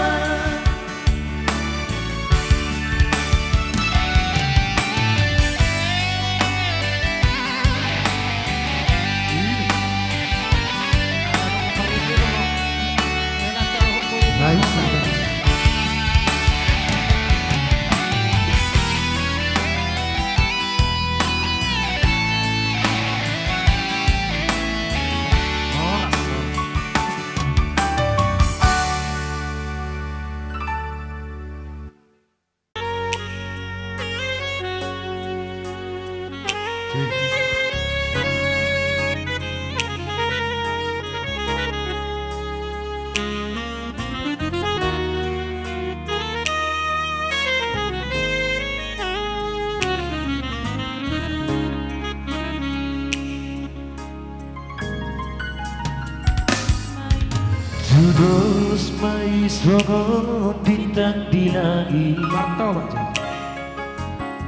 Tudos ma i songon bintang di langit. Marto, baca.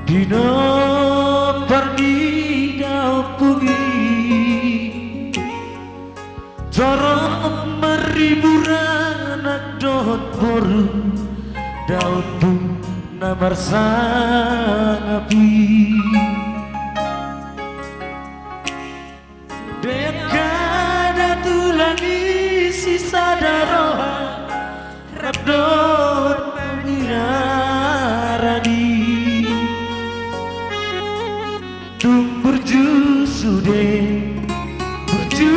Di nompar ni daompung i. Torop maribur anak dohot boru, daompung na marsangap i. Dengke da tulang i sisada roha, rap dohot pangidoan i. Tung burju sude, burju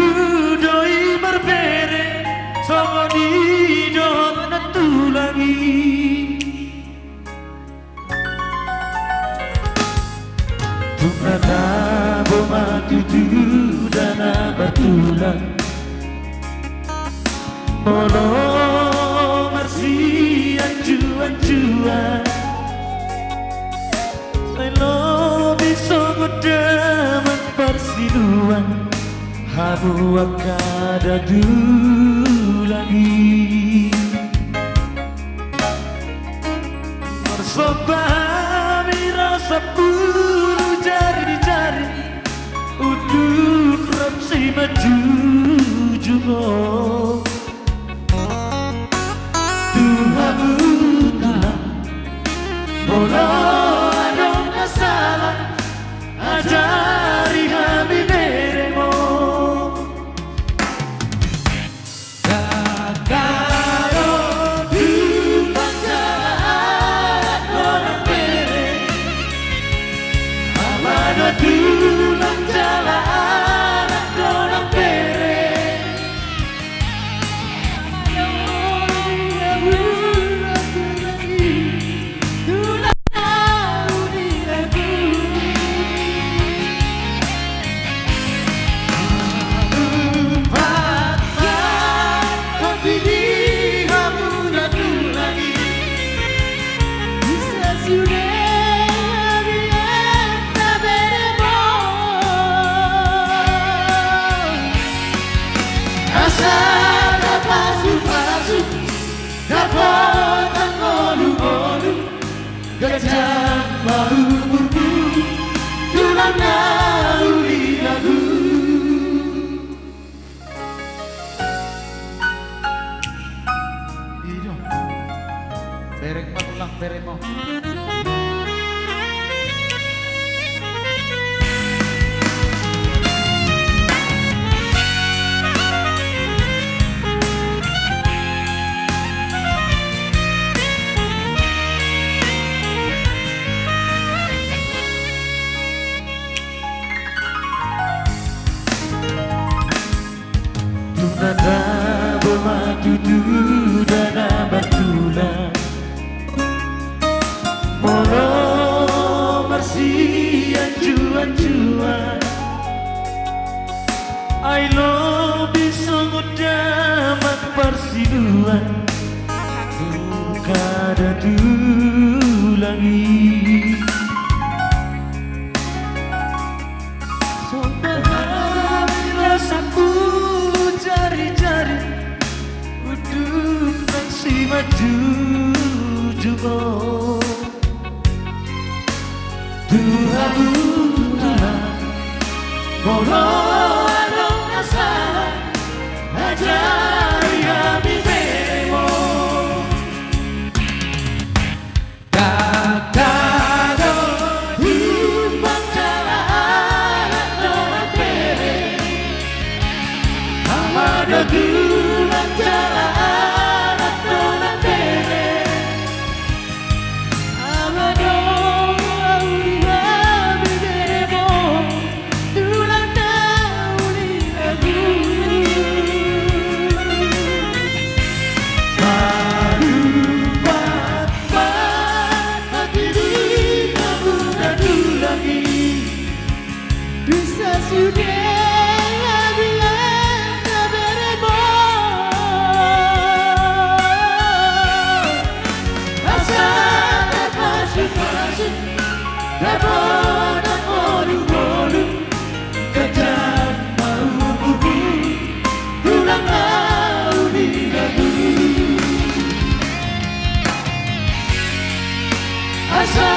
do i marbere, songon i dohot nantulang i. Tung na tabo ma tutu da na martulang. Molo marsianjuanjuan, sai lobi songon damang parsiluan, hamu angka da tulang i. Marsomba hami ro sampulu jarijari, unduk rap simanjujung on. Tu hamu tulang, molo adong na sala, ajari hami berengmon. Dangkado tulang jala anak dongan bere. Amado tulang jala anak dongan bere. Asa tapasupasu, dapotan ngolungolu, ganjang ma umurmu, tulang na uli ahu. I do. Bereng ma tulang berengmon. Tung na tabo ma tutu da na martulang. Molo marsianjuanjuan, Tuhan, kada tulangi. Songon hami rasaku jari-jari, udut nang simanjujung on. Tu hamu Tuhan, molo adong na salah, ajari hami beremu. Dang tadok humbang jala anak dongan bere, ama do tulang jala anak dongan bere. Ama do uli hami beremu, tulang na uli agu. Marubat ma hati di hamu na tulang i. Bisa sude hami na beremu. Asa tarpasupasu, dapot angka ngolu-ngolu, ganjang ma umurmu, tulang na uli agu. Asa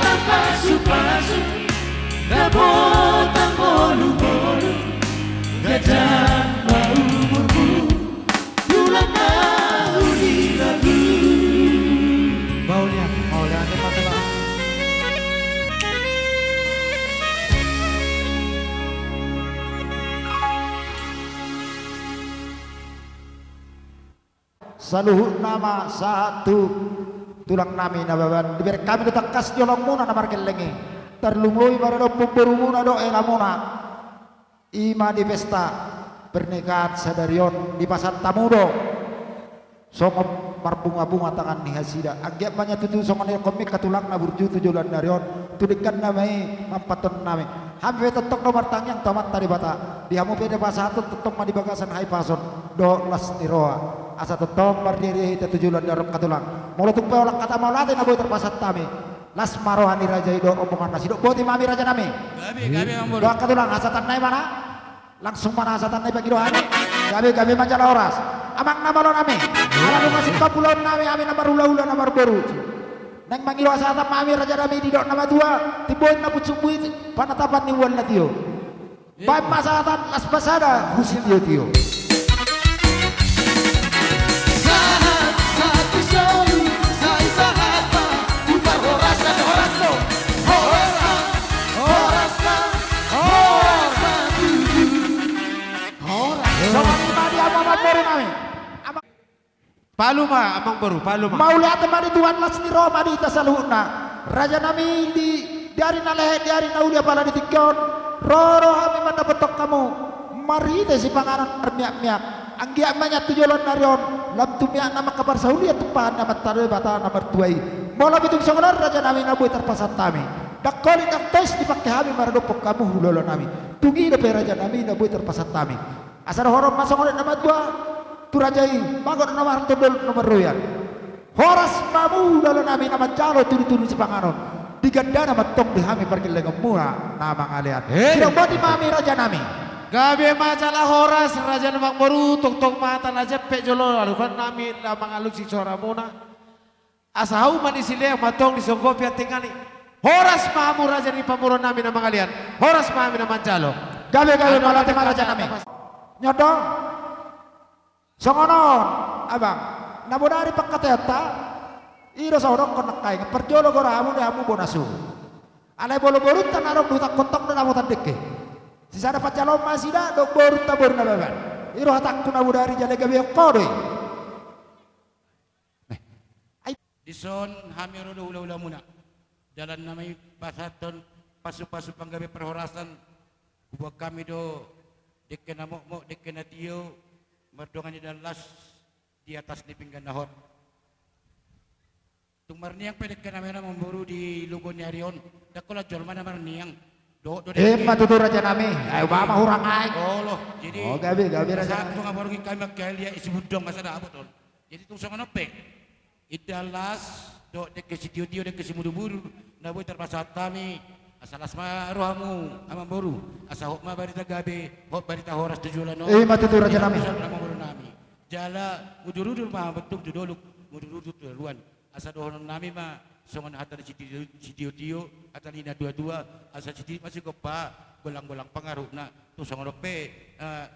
tarpasupasu, dapot angka ngolu-ngolu, ganjang ma umurmu, tulang na uli agu. Mauliate, mauliate ma tulang. Saluhutna ma sahat tu tulang nami Nababan. Dibereng hami do tangkas di holongmuna na margelleng i. Tarlumobi ma dohot borumuna dohot helamuna. I ma di pesta pernikahan sadari on dipasahat hamu do songon marbunga-bunga tangan ni nasida. Anggiat ma nian tutu songon nidokkonmi angka tulang na burju tu joloan ni ari on, tu denggan nama i mampatonnami. Hami pe tongtong do martangiang tu Amanta Debata, di hamu pe dipasahathon tongtong ma di bagasan hahipason dohot las ni roha, asa tongtong marria-ria hita tu joloan ni ari on angka tulang. Molo tung pe holan hata mauliate na boi tarpasahat hami, las ma roha ni raja i dohot rombonganna. Sidok boti ma hami raja nami. Gabe, gabe, Amang Boru. Dohot angka tulang, hasahatan nai ma na. Langsung ma na hasahatan nai pangido hami. Gabe, gabe ma jala horas. Amang na malo nami, ala nunga singkop ulaon nami, hami na marhula-hula na marboru, naeng mangido hasahatan ma hami raja nami didok na matua: Timbo inna pucuk buhit, panatapan ni bulan na tio. Baen ma hasahatan las pasada husitio-tio. Sahat, sahat tu solu, sai sahat ma tu parhorasan. Horas do, horas ma, horas ma, horas ma tutu. Horas. Songon i ma di hamu amang boru nami. Palu ma, amang boru, palu ma. Mauliate ma di Tuhan, las ni roha ma di hita saluhutna. Raja nami, di, di ari na lehet, di ari na uli, apala di tingki on ro do hami mandapothon hamu marhite sipanganon marmiak-miak. Anggiat ma nian tu joloan ni ari on lam tu miak nama angka parsaulian tumpahan ni Amanta Debata na martua i. Molo pe tung songon on raja nami na boi tarpasahat hami, ndang holit ndang tois dipangke hami maradophon hamu hulahula nami. Tung i dope raja nami na boi tarpasahat hami. Asa dohonon ma songon nidok ni natuatua tu raja i: Bagot na marhalto, dolok na marroyan. Horas ma hamu hulahula nami na manjalo tudu-tudu sipanganon, di gandana ma antong di hami pargellengonmuna na mangalean. Hei. Sidok boti ma hami raja nami. Gabe ma jala horas raja nami, amang boru. Tongtong ma hata na jempek jolo aluhon nami na mangalusi soramuna. Asa hau ma ni sileang ma antong disonggopi antingani. Horas ma hamu raja ni pamoruon nami na mangalean. Horas ma hami na manjalo. Gabe, gabe, mauliate ma raja nami. Nyondo. Songon on, abang. Na bodari pangkataionta, i do sai hudokkon nangkaningan: parjolo goramu, di hamu bona suhu. Alai molo borunta na adong di hutanta, antong do dapotan dengke. Sisada panjaloon ma nasida dohot borunta boru Nababan. I do hatangku na bodari, jala gabeon ho do i. Dison hami ro do hulahulamuna. Dalan nami pasahathon pasupasu panggabean parhorasan. Huboan hami do dengke na mokmok, dengke na tio, mardongan ni dalan las di atas ni pinggan na hot. Tung marniang pe dengke nami on, amang boru, di logo ni ari on, ndang holan jolma na marniang. Dohot do dengke. Ima tutu raja nami. Ai ba ma hurang aek. Olo, jadi. Oh, gabe, gabe raja nami. Satu nga borgi kami mangkaliat isi bundong asa dapot on. Jadi tung songon on pe. Indahan las, dohot dengke sitiotio, dengke simudurudur, na boi tarpasahat hami, asa las ma rohamu, amangboru, asa hot ma barita gabe, hot barita horas tu joloan on. Ima tutu raja nami. Amangboru nami. Jala mudurudur ma hamu tu dolok, mudurudur tu toruan. Asa dohonon nami ma, songon hata ni sitio-, sitiotio, hata ni natuatua, asa sititi ma sigompa, golanggolang pangarahutna, tung songon on pe, eh,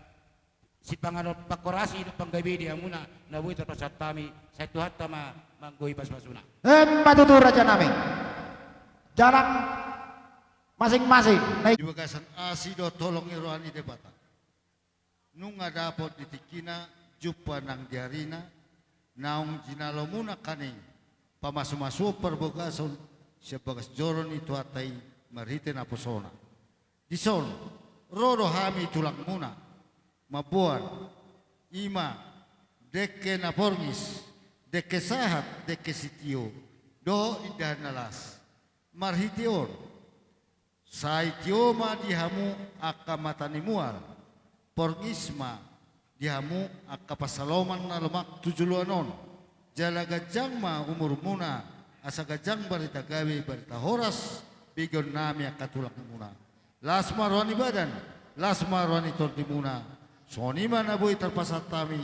sipanganon pangkorasi dohot panggabe di hamuna, na boi tarpasahat hami, sai Tuhanta ma manggohi pasupasuna. Ima tutu raja nami. Jalang masing-masing. Na i- Di bagasan asi dohot holong ni roha ni Debata. Nunga dapot di tingkina, jumpa nang di arina, naung jinalomuna hami, pamasumasuon parbagason, sian bagas joro ni Tuhanta i marhite naposona. Dison, ro do hami tulangmuna, mamboan, ima, dengke na porngis, dengke sahat, dengke sitio, dohot indahan na las. Marhite on, sai tio ma di hamu angka mata ni mual, porngis ma di hamu angka pansalongan na lomak tu joloan on, jala ganjang ma umurmuna, asa ganjang barita gabe, barita horas, begeonnami angka tulangmuna. Las ma roha ni badan, las ma roha ni tondimuna, songon i ma na boi tarpasahat hami,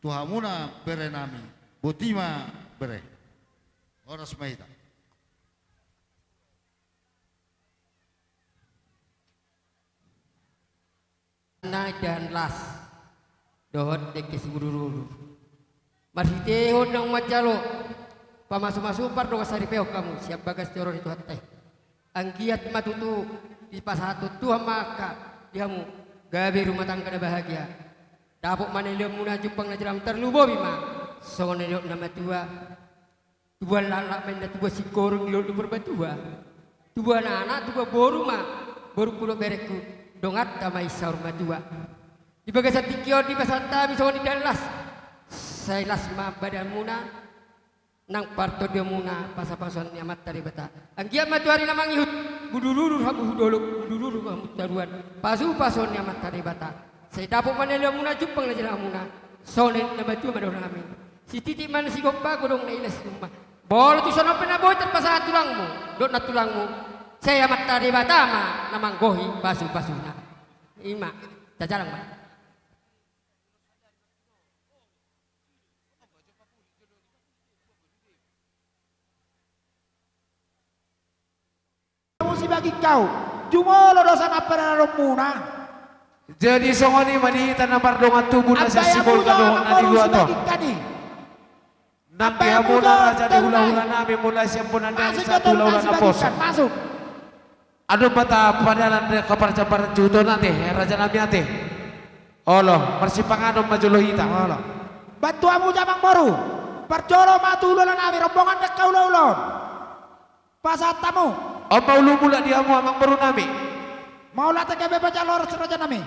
tu hamuna berenami, boti ma bere. Horas ma hita. Na indahan las dohot dengke simudurudur. Marhitehon naung manjalo pamasumasuon pardongansaripeon hamu sian bagas joro ni Tuhanta i. Anggiat ma tutu dipasahathon Tuhan ma angka di hamu gabe rumah tangga na bahagia. Dapot ma na nilehonmuna, jumpang na jala tarlumobi ma songon na nidok na matua. Tubuan laklak ma inna tubuan singkoru, nilehon ni Purbatua. Tubuan anak, tubuan boru ma, borungku dohot berengku, donganta ma i saur matua. Di bagasan tingki on dipasahat hami songon indahan las. Sai las ma badanmuna, nang partondionmuna pasupasuon ni Amanta Debata. Anggiat ma tu ari na mangihut, mudurudur hamu hu dolok, mudurudur hamu tu toruan, pasupasuon ni Amanta Debata. Sai dapot ma na nilehonmuna, jumpang na jinalomuna, songon na matua ma dohononnami. Sititi ma na sigompa, godang na ilas ni uma. Molo tung songon on pe na boi tarpasahat tulangmu dohot nantulangmu, sai Amanta Debata ma na manggohi pasupasuna. Ima, jalang ma. Hamu sibagihon, jumolo do sian ambaranmuna. Jadi songon i ma di hita na mardongan tubu na sian Sibolga dohot na di luat on. Nang di hamuna raja ni hulahulanami, mulai sian bona ni ari sahat tu hulahulan naposo. Adong ma hita padalan angka parjambaran juhut on ate, rajanami ate. Olo, marsipanganon ma jolo hita. Olo. Bantu hamu jo amangboru. Parjolo ma tu hulahulanami, rombongan ni angka hulahula on. Pasahat hamu. On ma ulu mulak di hamu amangborunami. Mauliate gabe, bajang horas rajanami.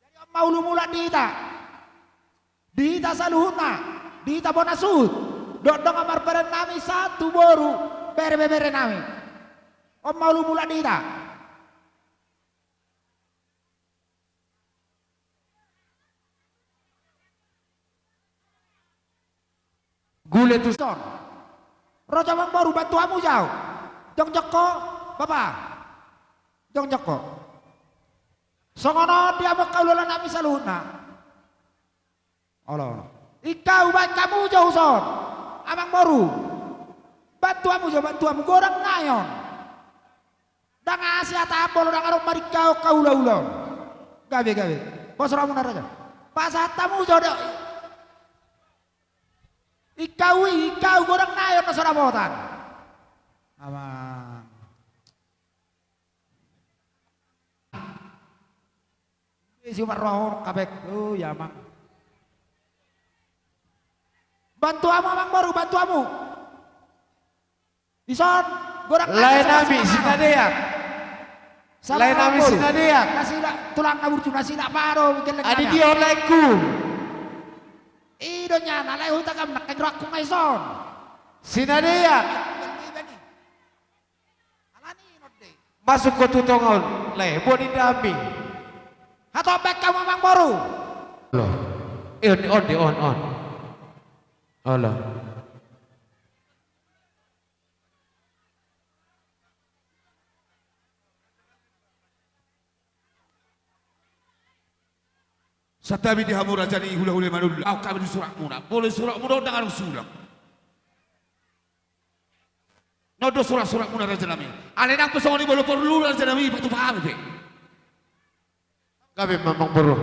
Jadi on ma ulu mulak di hita. Di hita saluhutna. Di hita bona suhut. Dohot dongan marbarennami sahat tu boru, bere, beberenami. On ma ulu mulak di hita. Gule tu son. Ro jo amangboru, bantu hamu jo au. Jongjong ho, bapa. Jongjong ho. Songon on di hamu angka hulahula nami saluhutna. Olo, olo. Ingkau, baen hamu jo tu son. Amangboru. Bantu hamu jo, bantu hamu. Godang nai on. Ndang asi hata ambolo, ndang adong maringkau angka hulahula on. Gabe, gabe. Pos rohamuna raja. Pasahat hamu jo do. Ingkau i, ingkau, godang nai on na so dapotan. Amang. Isi marroha on kapek. Oh, ya, Amang. Bantu hamu, amangboru, bantu hamu. Dison, godang nai. Laenami Sinadeak. Laenami Sinadeak. Nasida tulang na burju, nasida pado. Adi dia on laengku. I do nian, alai huta gam nangkin rohangku ngai son. Sinadeak. Masuk ho tu tonga on, lae, boan ni dami. Hatop baen hamu amangboru. Olo. Eh, on, on, on, on. Olo. Santabi di hamu raja ni hulahula Manullang. Ahu hami di suratmuna. Molo suratmuna on ndang adong sulang. Na on do suratsuratmuna raja nami. Alai nang pe songon i molo porlu raja nami, patupa hami pe. Gabe ma amangboru.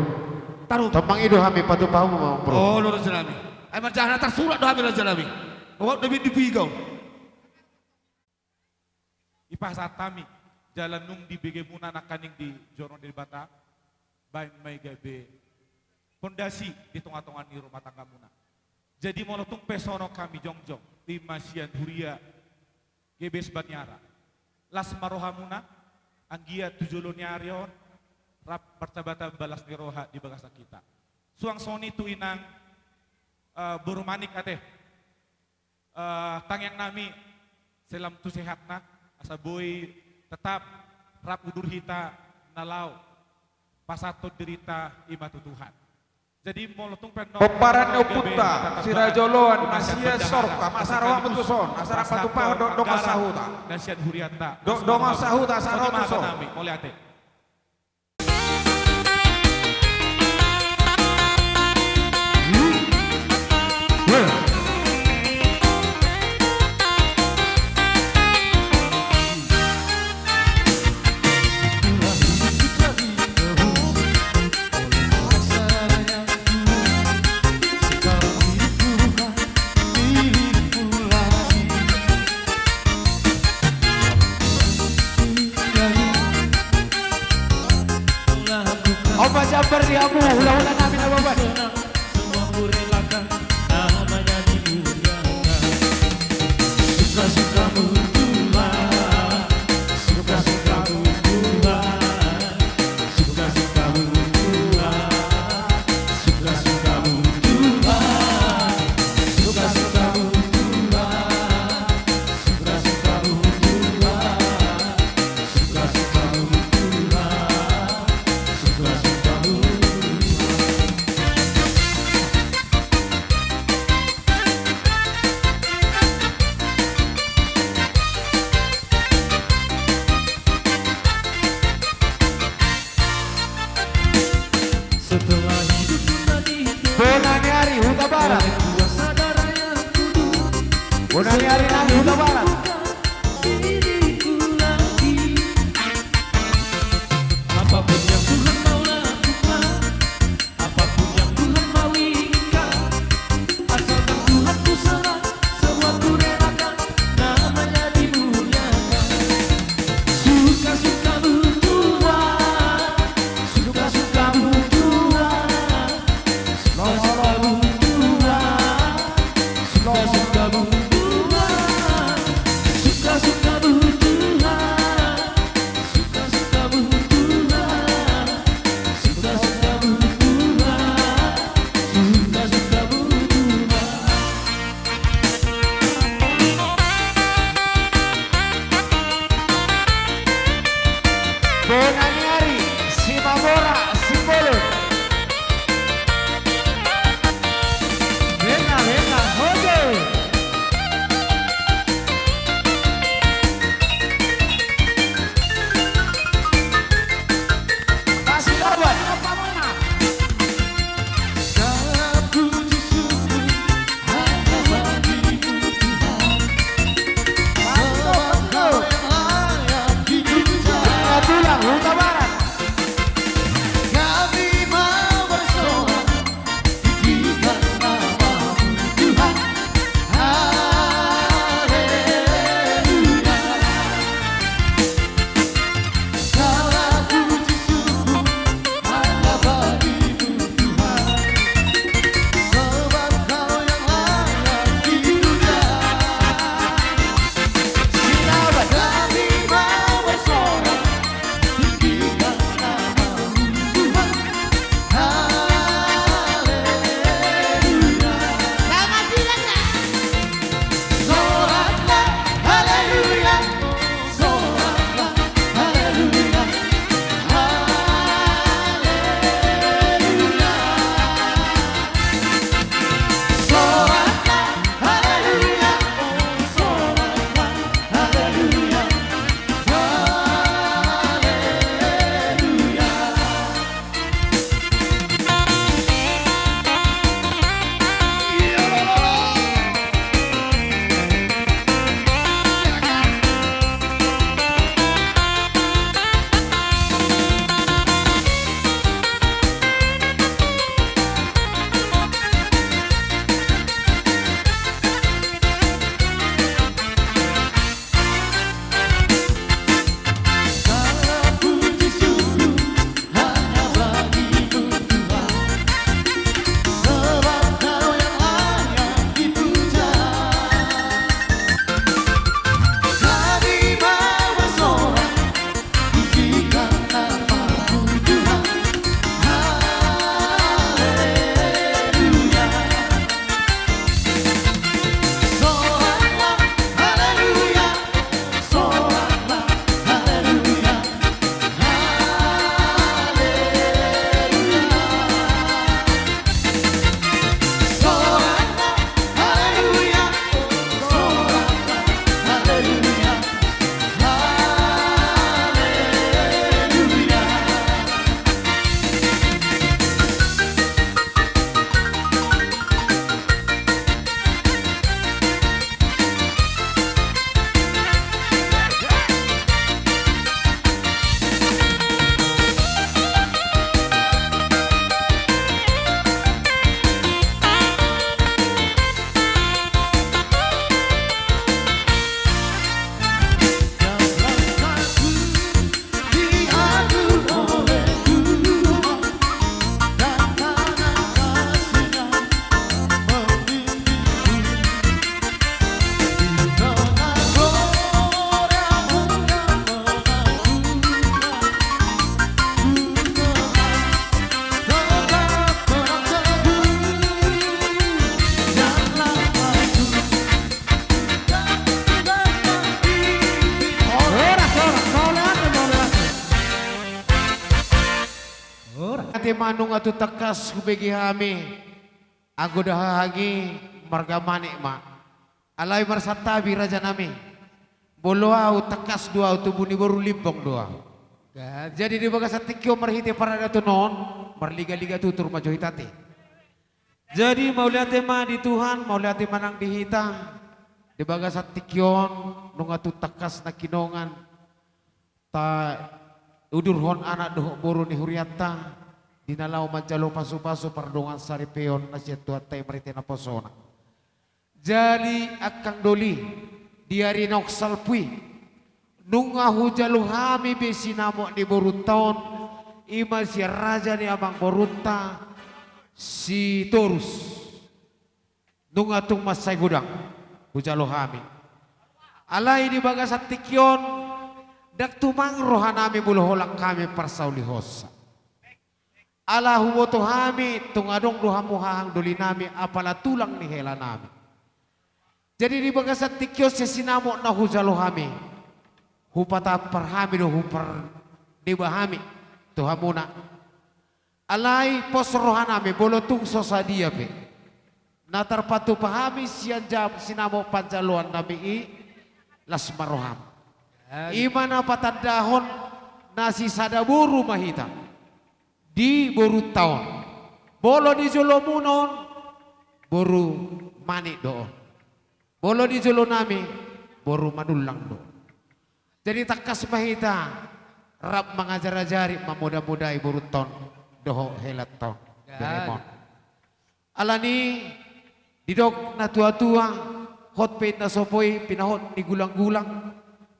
Tarup. Tong mangido hami patupa hamu ma amangboru. Olo raja nami. Ai manjaha na tarsurat do hami raja nami. Bagot do bini piga on. Dipasahat hami jala nunga dibege muna nangkaning di joro ni Debata, baen ma i gabe pondasi di tongatonga ni rumah tanggamuna. Jadi molo tung pe songon on hami jongjong, i ma sian huria G B S Baniara. Las ma rohamuna, anggiat tu jolo ni ari on, rap martabataba las ni roha di bagasan hita. Suang songon i tu inang, eh, boru Manik ate. Eh, tangiang nami, selamat tu sehatna, asa boi tetap rap udur hita na laho pasahathon dirinta i ma tu Tuhan. Jadi molo tung pe annon pomparan ni ompunta, siraja oloan na sian Sorka, masa rohamu tuson, asa rap patupahon dohot dongan sahuta. Na sian hurianta. Dohot dongan sahuta, asa ro tuson. Mauliate. Opa jambar di hamu hulahula nami na baban. Bona ni ari Hutabarat. Bona ni ari nami Hutabarat. Apapun yang Tuhan mau lakukan, apapun yang Tuhan mau inginkan, asalkan Tuhan ku serah, semua ku relakan, namanya dimuliakan. Suka-sukamu Tuhan, suka-sukamu Tuhan, suka-sukamu Tuhan, suka-sukamu Tuhan. Tema nunga tung tangkas hubege hami, anggo dahahang i marga Manik ma. Alai marsantabi raja nami. Molo au tangkas do au, tubu ni boru Limbong do au. Jadi di bagasan tingki on marhite paradaton on, marliga-liga tutur ma jo hita ate. Jadi mauliate ma di Tuhan, mauliate ma nang di hita. Di bagasan tingki on, nunga tung tangkas nangkiningan taudurhon anak dohot boru ni hurianta, di na laho manjalo pasu-pasu pardongansaripeon na sian Tuhanta i marhite naposona. Jadi angkang doli, di ari naung salpu i, nunga hujalo hami be sinamot ni borunta on, i ma sian raja ni amangborunta Sitorus. Nunga tung mansai godang hujalo hami. Alai di bagasan tingki on, ndang tumang roha nami molo holan hami parsaulihonsa. Ala huboto hami, tung adong do hamu hahang doli nami, apala tulang ni hela nami. Jadi di bagasan tingki on, sian sinamot na hujalo hami, hupatampar hami do, hupardeba hami tu hamuna. Alai pos roha nami, molo tung so sadia pe na tarpatupa hami sian jam sinamot panjaloan nami i, las ma roham. I ma na patandahon na sisada boru ma hita di borunta on. Molo di jolomuna on, boru Manik do on. Molo di jolo nami, boru Manullang do. Jadi tangkas ma hita rap mangajar-ajari, mamoda-modai borunta on dohot helanta on. Beremon. Alani didok natua-tua, hot pe inna sopo i pinahot ni gulang-gulang.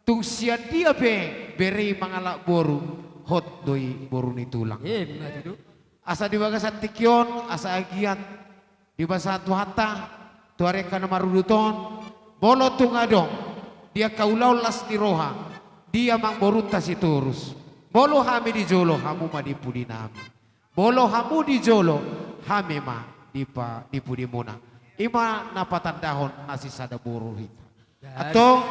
Tung sian dia pe bere i mangalap boru, hot do i boru ni tulang. Asa di bagasan tingki on, asa anggiat dibasahan Tuhanta tu ari angka na marudut on, molo tung adong di angka ulaon las ni roha di amangborunta Sitorus, molo hami di jolo, hamu ma di pudi nami. Molo hamu di jolo, hami ma di pa-, di pudimuna. I ma na patandahon na sisada boru hita. Antong,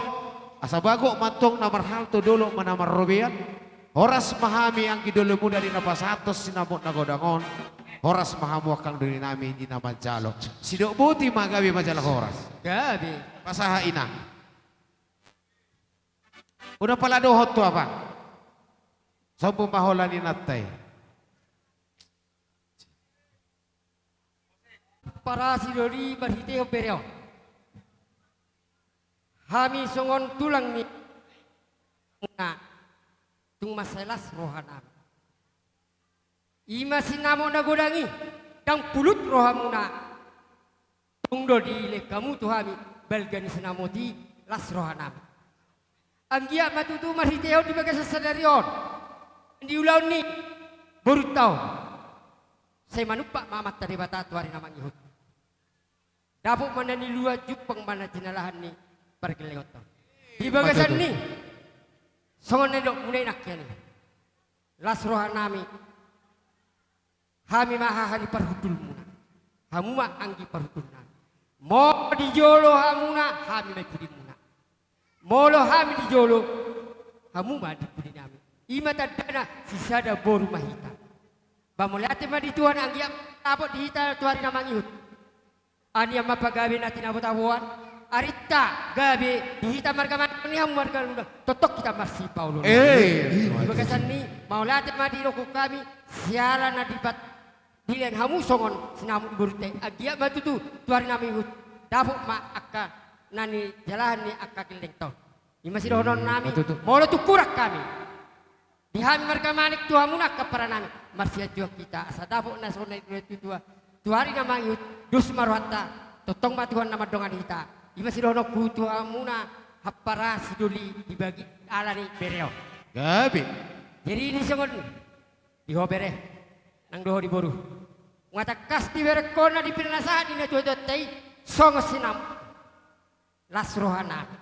asa bagot ma antong na marhalto, dolok ma na marrobean. Horas ma hami anggi doli muda di na pasahathon sinamot na godang on. Horas ma hamu angkang doli nami di na manjalo. Sidok boti ma, gabe ma jala horas. Gabe. Pasahat inang. Unang pala dohot tu abang. Sombong ma holan inanta i. Parasi doli marhitehon bere on. Hami songon tulang ni muna, tung mansai las roha nami. I ma sinamot na godang i, ndang pulut rohamuna. Tung do dilehon hamu tu hami balga ni sinamot i, las roha nami. Anggiat ma tutu marhitehon di bagasan sadari on, di ulaon ni borunta on, sai manumpak ma Amanta Debata tu ari na mangihut. Dapot ma na niluluan, jumpang ma na jinalahan ni pargellengonta on. Di bagasan ni songon na nidokmuna i nangkin i, las roha nami. Hami ma haha ni parhundulmuna. Hamu ma anggi parhundul nami. Molo di jolo hamuna, hami ma i pudimuna. Molo hami di jolo, hamu ma di pudi nami. I ma tandana sisada boru ma hita. Ba mauliate ma di Tuhan, anggiat dapot di hita tu ari na mangihut. Anian ma pagabe na tinabo-taboan, arinta gabe di hita marga Manik, di hamu marga Manullang, tongtong hita marsipaolooloan. Eh, di bagasan ni, mauliate ma didok hami, siala na dipat-, dilehon hamu songon sinamot ni borunta i, anggiat ma tutu tu ari na mangihut, dapot ma angka na nijalahan ni angka gellengta on. I ma sidohonon nami, molo tung hurang hami. Di hami marga Manik tu hamuna angka ampara nami, marsianjuan hita, asa dapot na songon na nidok ni natuatua. Tu ari na mangihut, dos ma rohanta, tongtong ma Tuhan na mandongani hita. I ma sidohononku tu hamuna ampara sidoli di bagi ala ni bere on. Gabe. Jadi di songon, di ho bere, nang do ho di boru. Nunga tangkas diberengkon na dipinasahat ni natuatuanta i, songon sinamot. Las roha nami.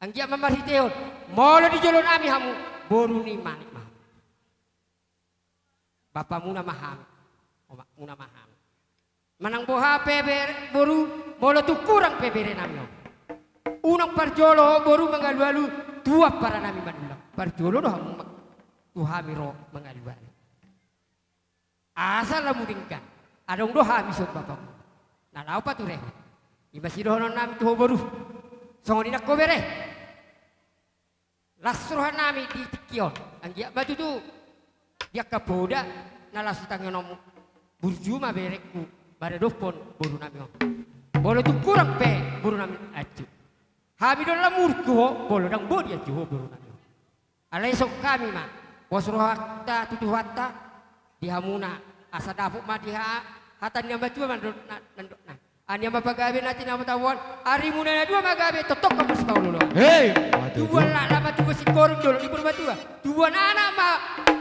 Anggiat ma marhitehon, molo di jolo nami hamu, boru ni Manik ma hamu. Bapamuna ma hami, omakmuna ma hami. Manang boha pe bere, boru, molo tung hurang pe bere nami on, unang parjolo ho boru mangalualu tu ampara nami Manullang. Parjolo do hamu ma tu hami ro mangalualu. Asa lam denggan, adong do hami sian bapam na laho paturehon. I ma sidohononnami tu ho boru. Songon i nang ho bere. Las rohanami di tingki on, anggiat ma tutu di angka poda na laos ditangihononmu burju ma berengku maradophon borunami on. Molo tung hurang pe borunami anju, hami do lam muruk tu ho molo ndang boi dianju ho borunami on. Alai songon hami ma, pos rohanta tu Tuhanta, di hamuna, asa dapot ma di ha-, hata ni na matua mandok na, nandok na. Ania ma pagabe na tinama tabuan, arimuna na dua ma gabe, tongtong hamu sipaolo-oloan. Hei, mantap. Tubuan laklak ma tubuan singkoru jolo ni Purbatua. Tubuan anak ma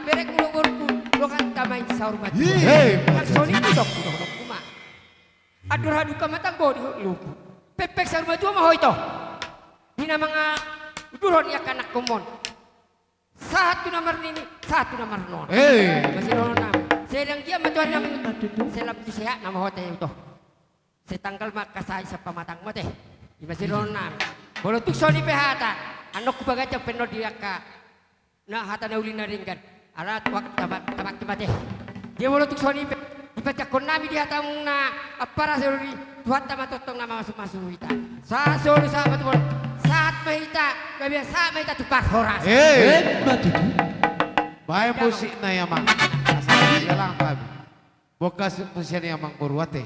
berengku dohot borungku, rohanta ma i saur matua. Hei, mantap. Songon i do hudok, hudok, hudok ma. Andor haduka ma tanggo di luku. Pengpeng saur matua ma ho ito. Di na mangaturhon i angka anakkonmon. Sahat tu na marnini, sahat tu na marnono. Hei. Masih nono nama. Sai dang dia ma tu ari nami. Sai lam tu sehat nama ho ito. Sai tanggal ma angka sai sian pamatangmu ate. I ma sidohononnami. Molo tung songon i pe hata, annon hupaganjang pe annon di angka na hata na uli na denggan. Ala tu angka tama-, tamangke ma ate. Dia molo tung songon i pe, dipanjangkon nami di hatamu na ampara, sai ro di Tuhanta ma tongtong na mamasu-masu hita. Sahat solu sahat ma tu molo. Sahat ma hita, gabe sahat ma hita tu parhorasan. Eh. Eh, ma tutu. Baen musik na ia, Amang. Asa galang kami. Bokas musik na ia, Amang, boru ate.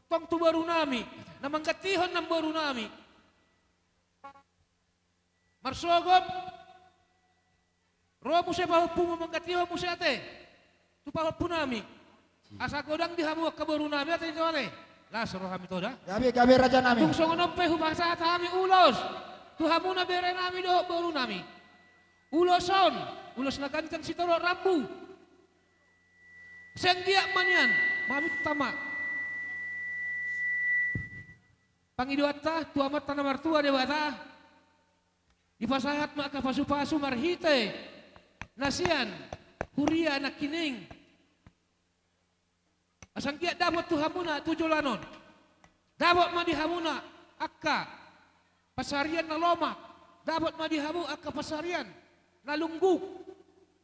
Tongtong tu boru nami, na manggantihon namboru nami. Marsogop, ro muse pahompumu, manggantihon muse ate tu pahompu nami. Asa godang di hamu angka boru nami ate, ito ate. Las rohami, to da. Gabe, gabe, raja nami. Tung songon on pe hupasahat hami ulos tu hamuna bere nami dohot boru nami. Ulos on, ulos na ganjang sitorop rambu. Sai anggiat ma nian, maminta ma pangidoanta tu Amanta na martua Debata, dipasahat ma angka pasupasu marhite na sian huria nangkining. Asa anggiat dapot tu hamuna tu joloan on, dapot ma di hamuna angka pansarian na lomak, dapot ma di hamu angka pansarian na lungguk,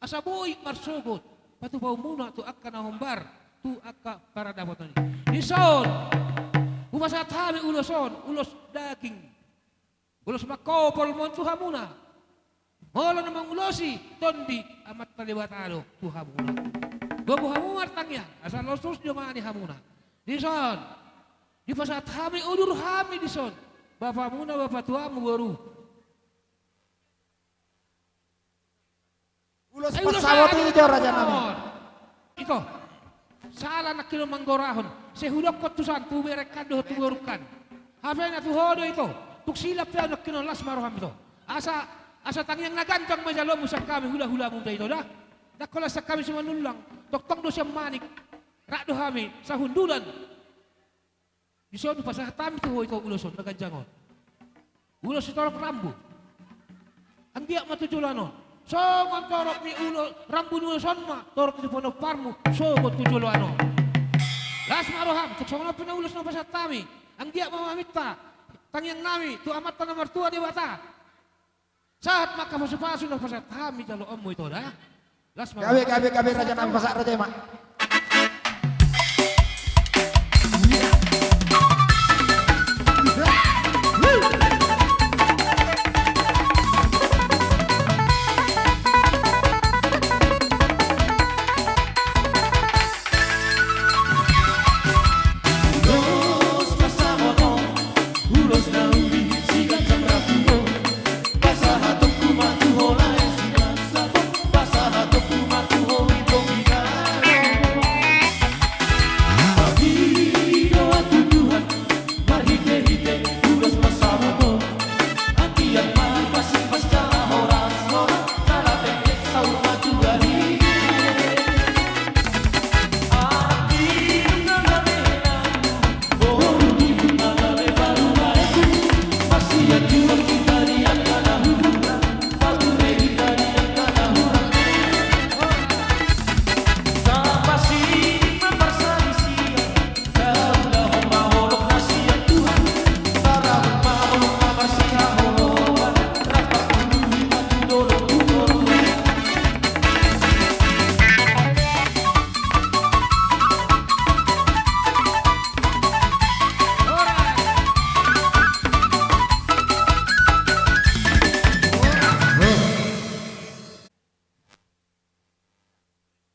asa boi marsogot patupaonmuna tu angka na hombar, tu angka paradapoton i. Dison hupasahat hami ulos on, ulos daging, ulos mangkopol ma on tu hamuna. Molo na mangulosi, Tondi Amanta Debata do tu hamuna. Gogo hamu martangiang asa loslosna dongani hamuna. Dison dipasahat hami udur hami dison, bapamuna, bapatuamu, boru. Ulos, ai ulos pasahat i jo, raja nami. Ito, sala nangkin on manggorahon. Sai hudokkon tusan tu berengkan dohot tu borungkan. Hape na tu ho do ito. Tung silap pe ahu nangkin on, las ma roham ito. Asa, asa tangiang na ganjang ma jaloonmu sian hami hulahulamu da ito da. Ndang holan sian hami Simanullang, tongtong do sian Manik. Rap do hami sahundulan. Dison hupasahat hami tu ho ito ulos on na ganjang on. Ulos sitorop rambu. Anggiat ma tu joloan on. Songon torop ni ulos, rambu ni ulos on ma torop ni ponomparmu sogot tu joloan on. Las ma roham, tung songon on pe na ulos na hupasahat hami. Anggiat ma maminta tangiang nami tu Amanta na martua Debata. Sahat ma angka pasupasu na hupasahat hami jaloonmu ito da. Las ma. Gabe, gabe, gabe, raja nami, pasahat raja i ma.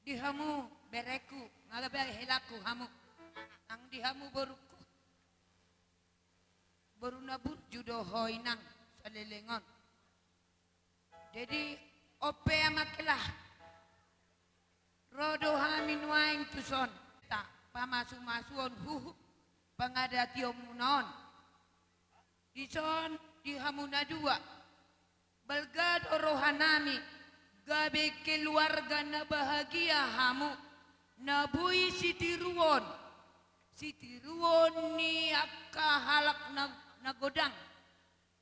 Di hamu berengku, nga gabe helangku hamu. Nang di hamu borungku, boru na burju do ho inang saleleng on. Jadi on pe amang hela, ro do hami nuaeng tuson, ta pamasumasuon huhut pangadationmuna on. Dison di hamu na dua, balga do rohanami gabe keluarga na bahagia hamu, na boi sitiruon, sitiruon ni angka halak na, na godang.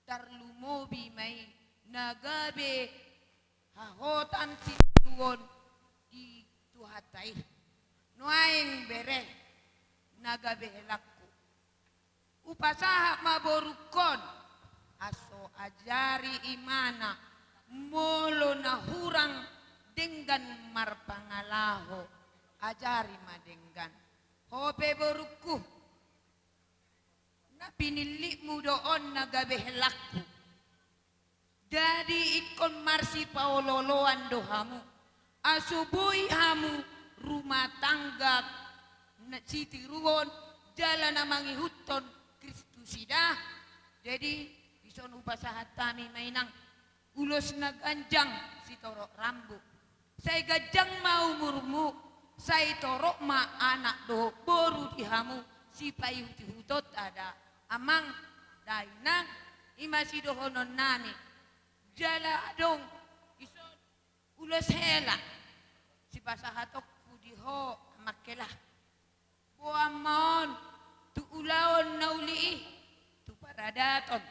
Tarlumobi ma i na gabe hahotan sitiruon di Tuhanta i. Nuaeng bere na gabe helangku, hupasahat ma borungkon, asa ajari ibana, molo na hurang denggan marpangalaho, ajari ma denggan. Ho pe borungku, na pinillitmu do on na gabe helangku. Jadi ingkon marsipaolooloan do hamu, asa boi hamu rumah tangga na sitiruon jala na mangihuthon Kristus i da. Jadi dison hupasahat hami ma inang ulos na ganjang sitorop rambu. Sai ganjang ma umurmu, sai torop ma anak dohot boru di hamu, sipaihuthon da amang, da inang, i ma sidohononnami. Jala adong dison ulos hela sipasahatonku di ho amang hela. Boan ma on tu ulaon na uli i, tu paradaton,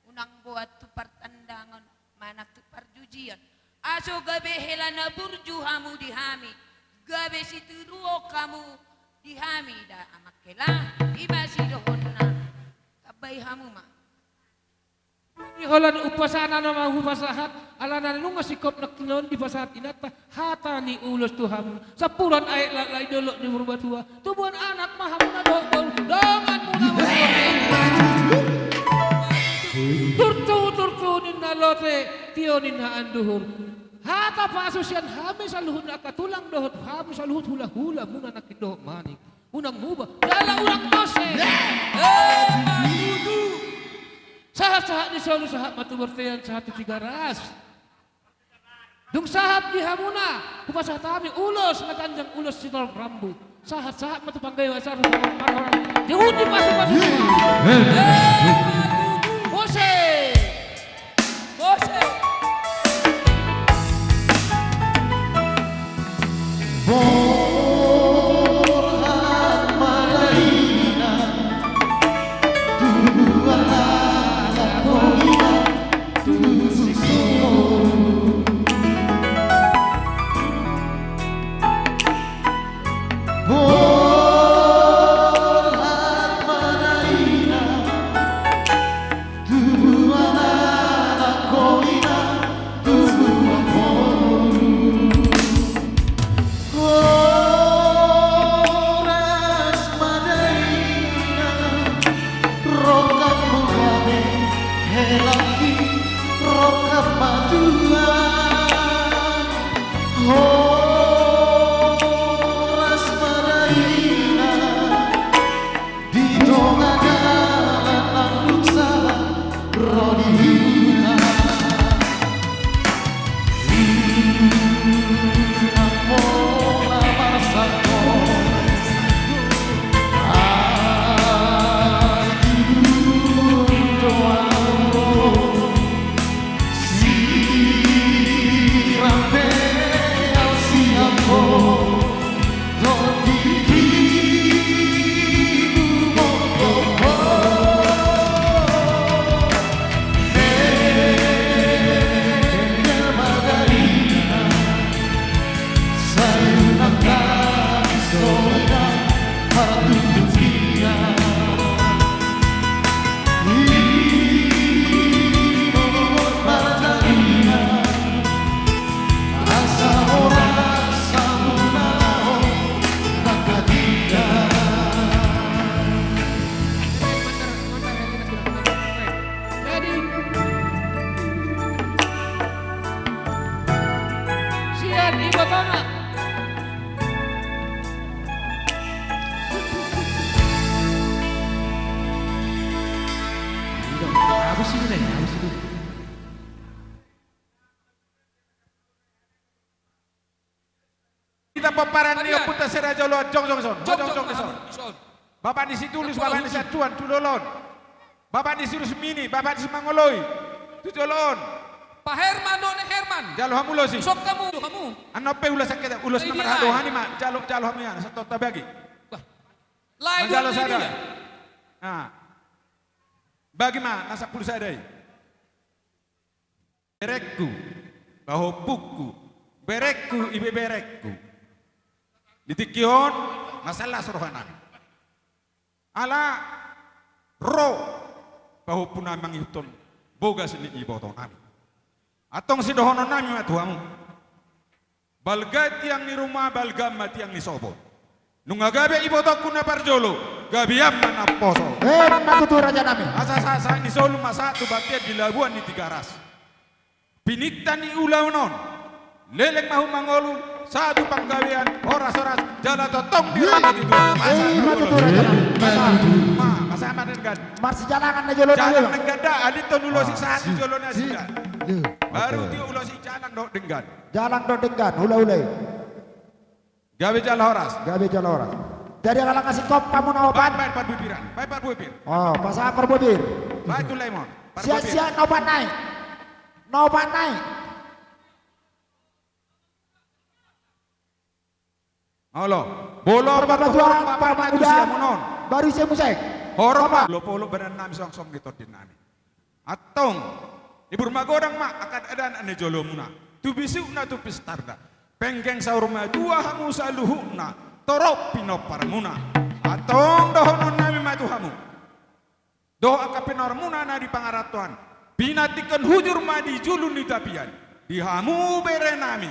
unang boan tu partandangon manang tu parjujion. Asa gabe hela na burju hamu di hami, gabe sitiruon hamu di hami da amang hela, i ma sidohononnami. Tambai hamu ma. Di holan umpasa na ma hupasahat, Alana nunga singkop nangkin on dipasahat inanta hata ni ulos tu hamu. Sampuran aek laklak di dolok ni Purbatua. Tubuan anak ma hamu na dohot boru, donganmuna ma. Turtu, turtu ninna lote, tio ninna anduhur. Hata pasusian hami saluhutna angka tulang dohot hami saluhut hulahulamuna nangkin dohot manik. Unang muba jala unang mose. Sahat-sahat ni solu, sahat ma tu bontean, sahat tu Tigaras. Dung sahat di hamuna, hupasahat hami ulos na ganjang, ulos sitorop rambu. Sahat-sahat ma tu panggabean, sahat-sahat ma tu panggabean. Dihut di pasu-pasu. Mose. Mose. Borhat ma dainang, tubuan anak ho inang, tu susu. Borhat ma dainang, tubuan anak ho inang, tubuan boru. Horas ma dainang, rongkapmu gabe, helangki rongkap matua. Horas ma dainang, di tonga dalan nang dung sahat ro di huta. Nang pola marsangkot, ai tibu do au. Sirang pe au sian ho. Jadi, sian ibotona. Habis ini deh, habis ini. Hita pomparan ni ompunta Sirajolo, jongjong dison. Jongjong dison. Bapak ni si Tulus, bapak ni si Antuan, tu jolo on. Bapak ni si Rusmini, bapak ni si Mangoloi, tu jolo on. Pak Herman, dok ni Herman. Jalo hamu ulos i. Annon pe ulos angka, ulos na marhadohan i ma, jalo, jalo hamu ia, na satonta bagi. Manjalo sada. Bagi ma na sampulu sada i. Berengku, pahompungku, berengku, ibeberengku. Di tingki on, masalah rohanami. Ala ro pahompungku na mangihuthon bogas ni ibotonami. Antong sidohononnami ma tu hamu. Balga tiang ni ruma, balga ma tiang ni sopo. Nunga gabe ibotongku na parjolo, gabean ma na poso. Emma tutu rajanami. Asa sahat-sahat ni solu ma sahat tu bontean di labuan ni Tigaras. Pinangido ni ulaon on. Leleng ma hamu mangolu, sahat tu panggabean, horas-horas, jala tongtong di rumah itu. Emma tutu rajanami. Ma, masa ma denggan. Marsijalangan na jolo na. Jalang denggan da, adong tong ulos i sahat tu jolo na sida. Baru tio ulos i jalang dohot denggan. Jalang dohot denggan, hula-hula i. Gabe jala horas. Gabe jala horas. Jadi ala nunga singkop hamu na opat. Baen, baen parbibir an. Baen parbibir. O, pasahat parbibir. Baen tu lemon. Siap, siap, na opat nai. Na opat nai. Olo. Bolon, Purbatua, Purbatua, Purbatua, Purbatua, siamun on. Baru ise musik. Horong, lopolop badan nami, songsong ni tondi nami. Antong, ibur magodang ma angka dakdanak ni jolomuna. Tu bisukna tu pistarna. Penggeng saur matua hamu saluhutna, torop pinomparmuna. Antong dohononnami ma tu hamu. Dohot angka pinomparmuna na di pangarantoan. Pinantikhon hujur ma di julu ni tapian. Di hamu berenami,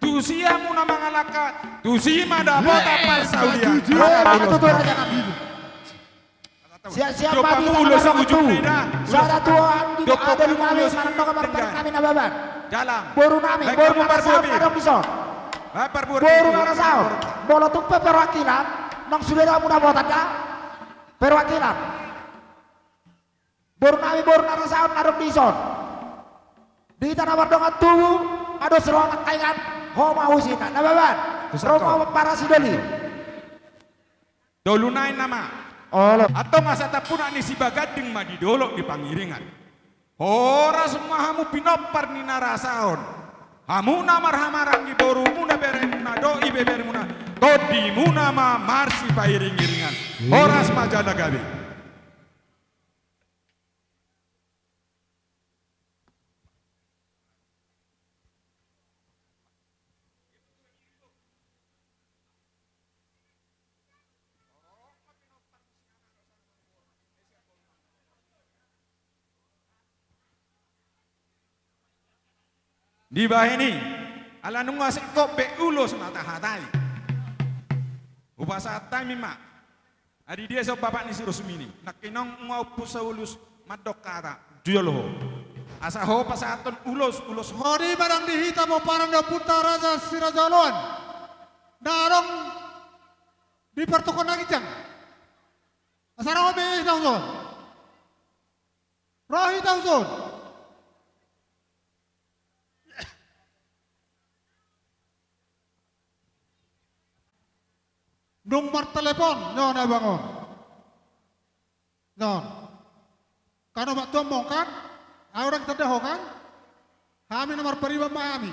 tusi hamu na mangalangka, tusi ma dapotan parsaulian. Siap-siap ma di ulos ujung nida. Sada tuan di ada di nami manang doka martani nami na baban. Dalam. Boru nami, boru na rasaon adong dison. Boru na rasaon. Molo tung pe perwakilan, nang sude do hamu dapotan da. Perwakilan. Boru nami, boru na rasaon adong dison. Di hita na mardongan tubu, ado siro anak kaingan, ho ma husina na baban. Ro ma para sidoli. Dolu nai nama. Olo. Antong asa tampunak ni Sibaganding ma di dolok ni Pangiringan. Horas ma hamu pinompar ni na rasaon. Hamu na marhamaranggi borumuna, beremuna dohot ibeberemuna, tondimuna ma marsipairing-iringan. Horas ma jala gabe. Dibahen i, ala nunga singkop be ulos na tahatai, hupasahat hami ma. Adi dia so bapak ni si Rusmini, nangkining nunga umpus sa ulos mandok hata, jolo ho. Asa ho pasahathon ulos, ulos ho. Adi ma nang di hita pomparan ni ompunta Raja Siraja Oloan na adong di partokaran na ginjang. Asa ro be hita ulos. Ro hita ulos. Dung martelepon, nyo na bangun. Nyo. Kan omak tuamu kan? Au dang tanda ho kan? Hami na marpariban ma hami.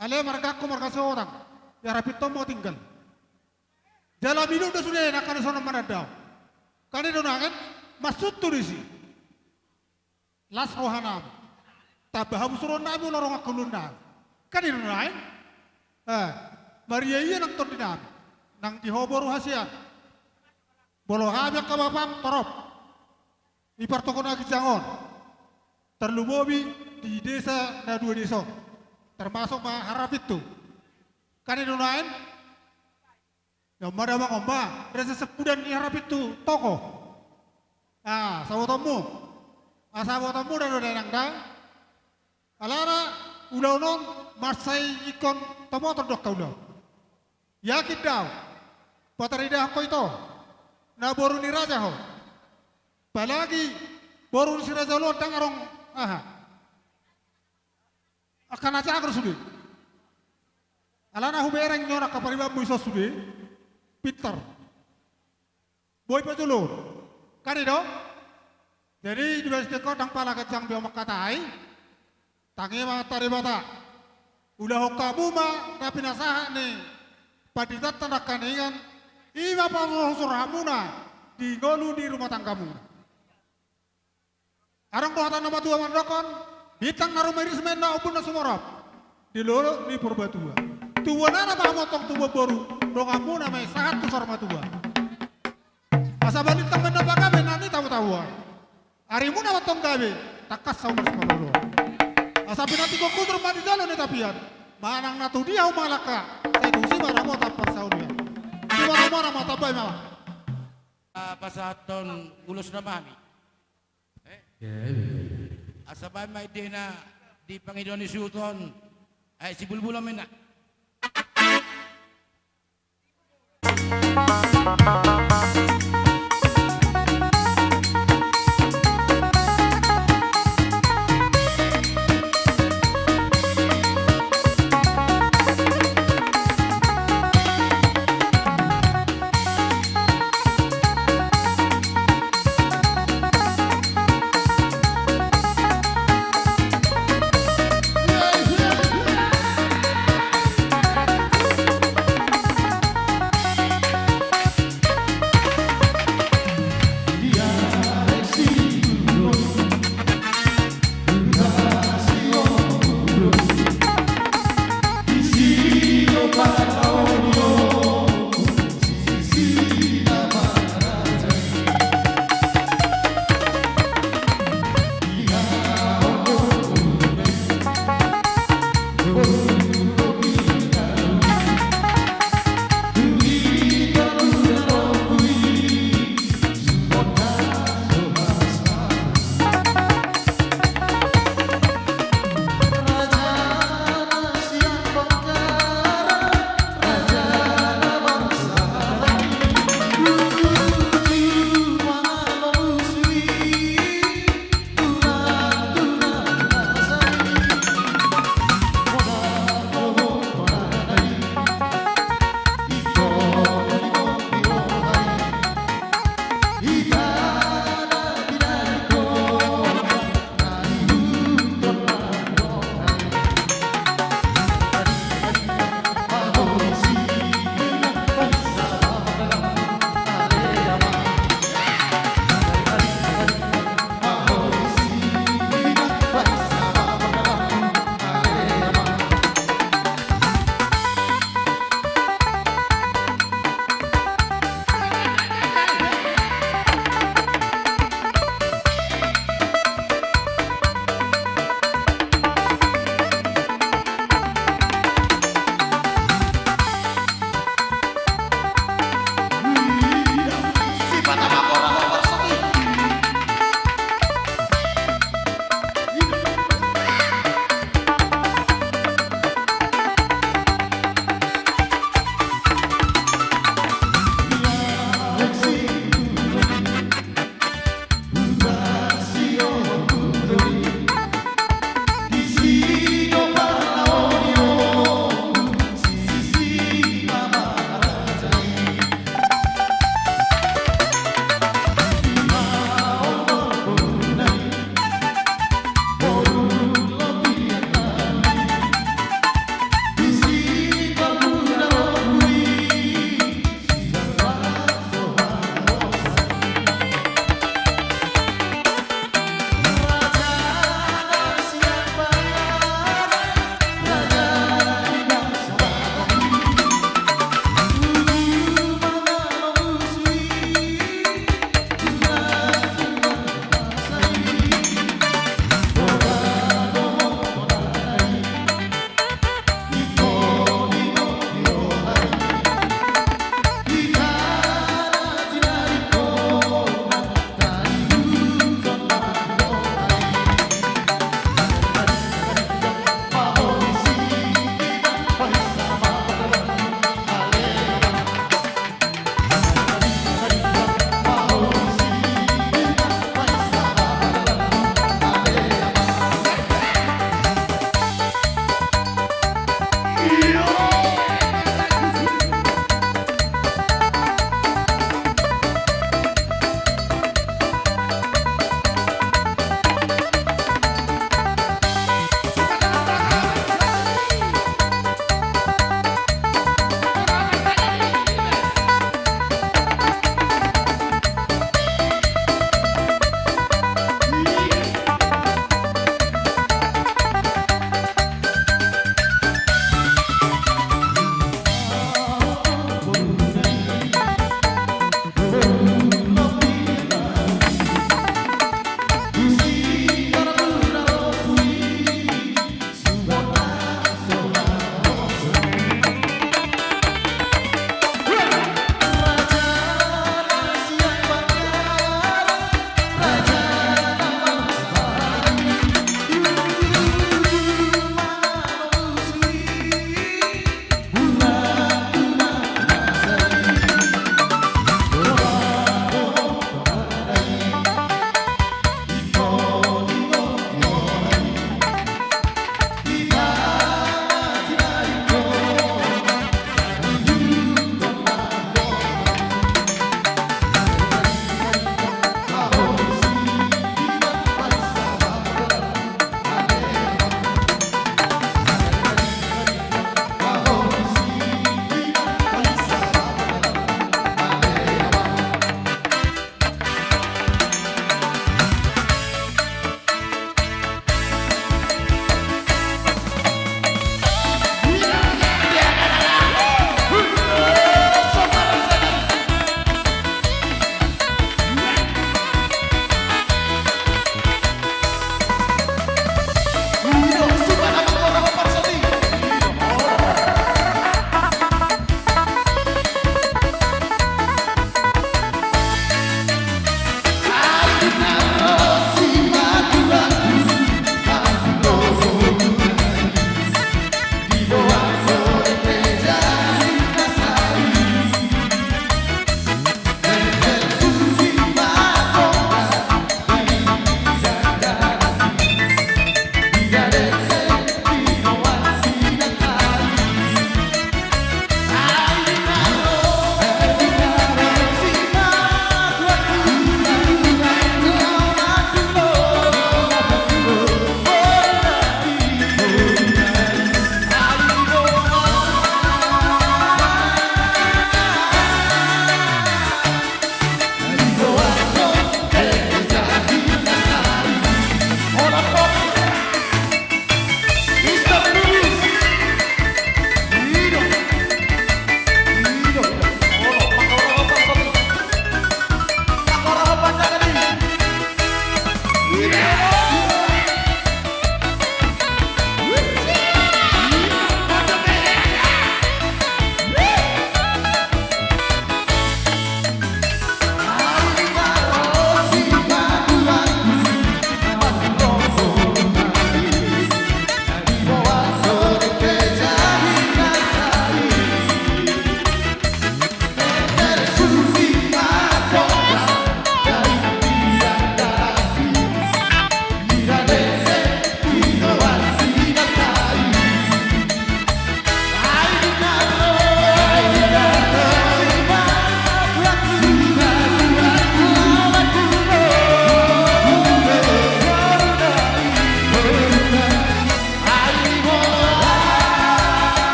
Ale margangku marga Sihotang. Di Harapi tong ma tinggal. Jala miduk do sude nangkin songon mananda. Kan i do nangen, mansai tu disi. Las rohanami. Tamba hamu suruonnami, ular rongan haluannami. Kan i do nuaeng. Eh, maria ia nang tondinami. Nang di ho boru hasian. Molo hami angka bapam torop. Di partokaran na ginjang on. Tarlumobi di desa na dua desa on. Termasuk ma Harapi tu. Kan i do nuaeng. Ia ma damang on ma, rese sepudan ni Harapi tu toko. Ah, sabotonmu. Ah, sabotonmu da do dainang da. Alana ulaon on mansai ingkon tomoton do angka ulaon. Yakin do au. Pataridahon ho ito. Na boru ni raja ho. Apalagi boru ni si Raja Oloan dang adong aha. Angka na jago do sude. Alana hubereng nyo angka paribanmu ison sude. Pintor. Boi pajolo. Kan i do. Jadi di bagasan tingki on dang pala ganjang be au mangkatai. Tangi ma tu Debata. Ulahon hamu ma na pinasahat ni panditanta nangkiningan. I ma pausur-usur hamuna di ngolu ni rumah tanggamuna. Adong do hata na matua mandokkon, bintang na rumiris ma inna ombun na sumorop di dolok ni Purbatua. Tubuan anak ma hamu antong tubuan boru, donganmuna ma i sahat tu saur matua. Asa balintang ma inna pagabe na nitahu-tahuan. Arimuna ma antong gabe, tangkas hamu marsipaolo-oloan. Asa pinantikhon hujur ma di jolo ni tapian, manang na tu dia hamu mangalangka, sai tusi ma dapotan parsaulian. Di mana-mana ma, tambai ma. Pasahathon ulos nama hami. Eh? Asa baen ma indena di pangidoan ni suhut on. Ai sibulbul on ma inna.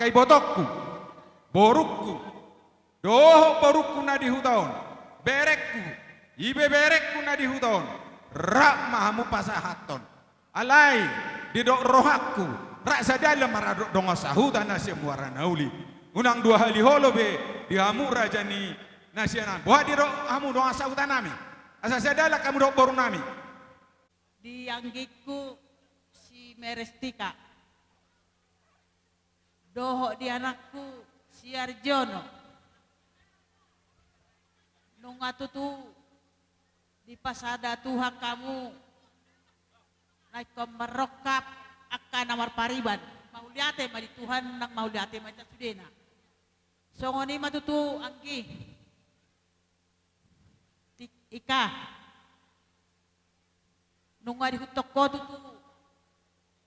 angka ibotongku, borungku, dohot borungku na di huta on, berengku, ibeberengku na di huta on, rap ma hamu pasahathon. Alai, didok rohangku, rap sada ma ra dongan sahuta na sian Muara Nauli. Unang dua hali holo be di hamu raja ni na sian an. Boha didok hamu dongan sahutanami? Asa sada ma hamu dohot borunami. Di anggingku si Merestika dohot di anakku si Arjono. Nunga tutu dipasada Tuhan hamu na ingkon marrongkap angka na marpariban. Mauliate ma di Tuhan, nang mauliate ma di sudena. Songon i ma tutu, anggi. Ti-, Ika. Nunga diihuthon ho tutu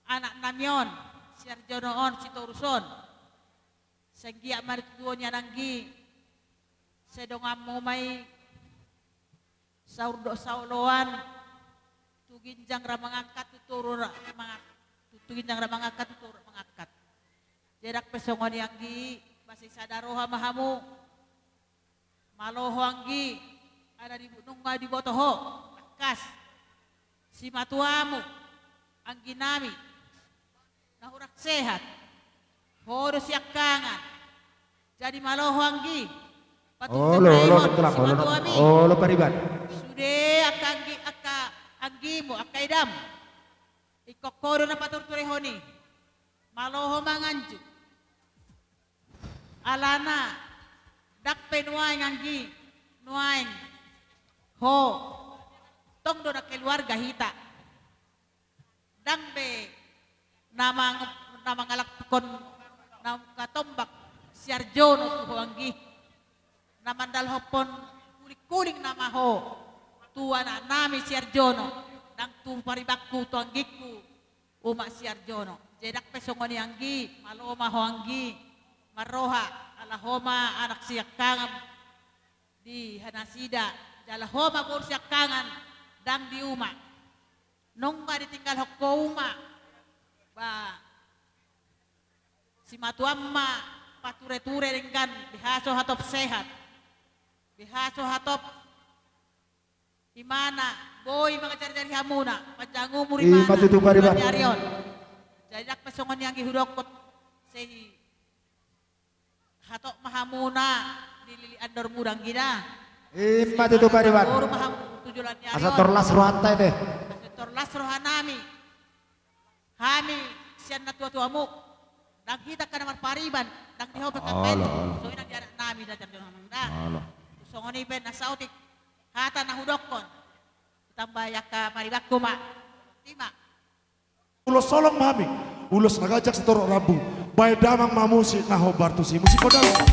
anaknami on, si Arjono on, si Torus on. Sai anggiat ma di tutu on, anggi, sai donganmu ma i saur dohot saoloan, tu ginjang ra mangangkat, tu toru ra mangangkat, tu, tu ginjang ra mangangkat, tu toru ra mangangkat. Jadi ndang pe songon i, anggi, ba sai sada roha ma hamu. Malo ho, anggi, ala di, nunga diboto ho, tangkas simatuamu, angginami, na hurang sehat, ho do siangkangan. Jadi malo ho, anggi, patuduhon, olo, olo, Raimon, olo, simatuami, olo, pariban. Sude angka anggi, angka anggimu, angka idamu, ingkon ho do na paturturehon i. Malo ho manganju. Alana ndang pe nuaeng, anggi, nuaeng ho, tong do na keluarga hita. Ndang be na mang-, na mangalangkon nangka tombak si Arjono tu ho, anggi. Na mandalhonhon hulinghuling nama ho tu anaknami si Arjono, nang tu paribanku, tu anggingku, umak si Arjono. Jadi ndang pe songon i, anggi, malo ma ho, anggi, marroha, ala ho ma anak siangkangan di nasida, jala ho ma boru siangkangan ndang di umak. Nunga ditinggalhon ho umak, ba, simatuam ma patureture denggan, beha so hatop sehat, beha so hatop imana, boi mangajarjari hamuna, panjang umur imana, ima tutu, pariban, di ari on. Jadi ndang pe songon i, anggi, hudokkon, sai hatop ma hamuna di lili andor mudang, anggi, da. Ima tutu, pariban. Boru ma hamu tu joloan ni ari on. Asa tor las rohanta, ate. Asa tor las rohanami. Hami sian natuatuamu, ndang hita angka na marpariban, ndang di ho pe angka, olo, olo, songon i nang di anaknami, da, jardon hamang, da. Olo. Songon i pe na saotik hata na hudokkon. Hutambai angka paribanku ma. Ima. Ulos holong ma hami, ulos na ganjang sitorop rambu. Baen damang ma musik na hombar tusi, musik ma damang.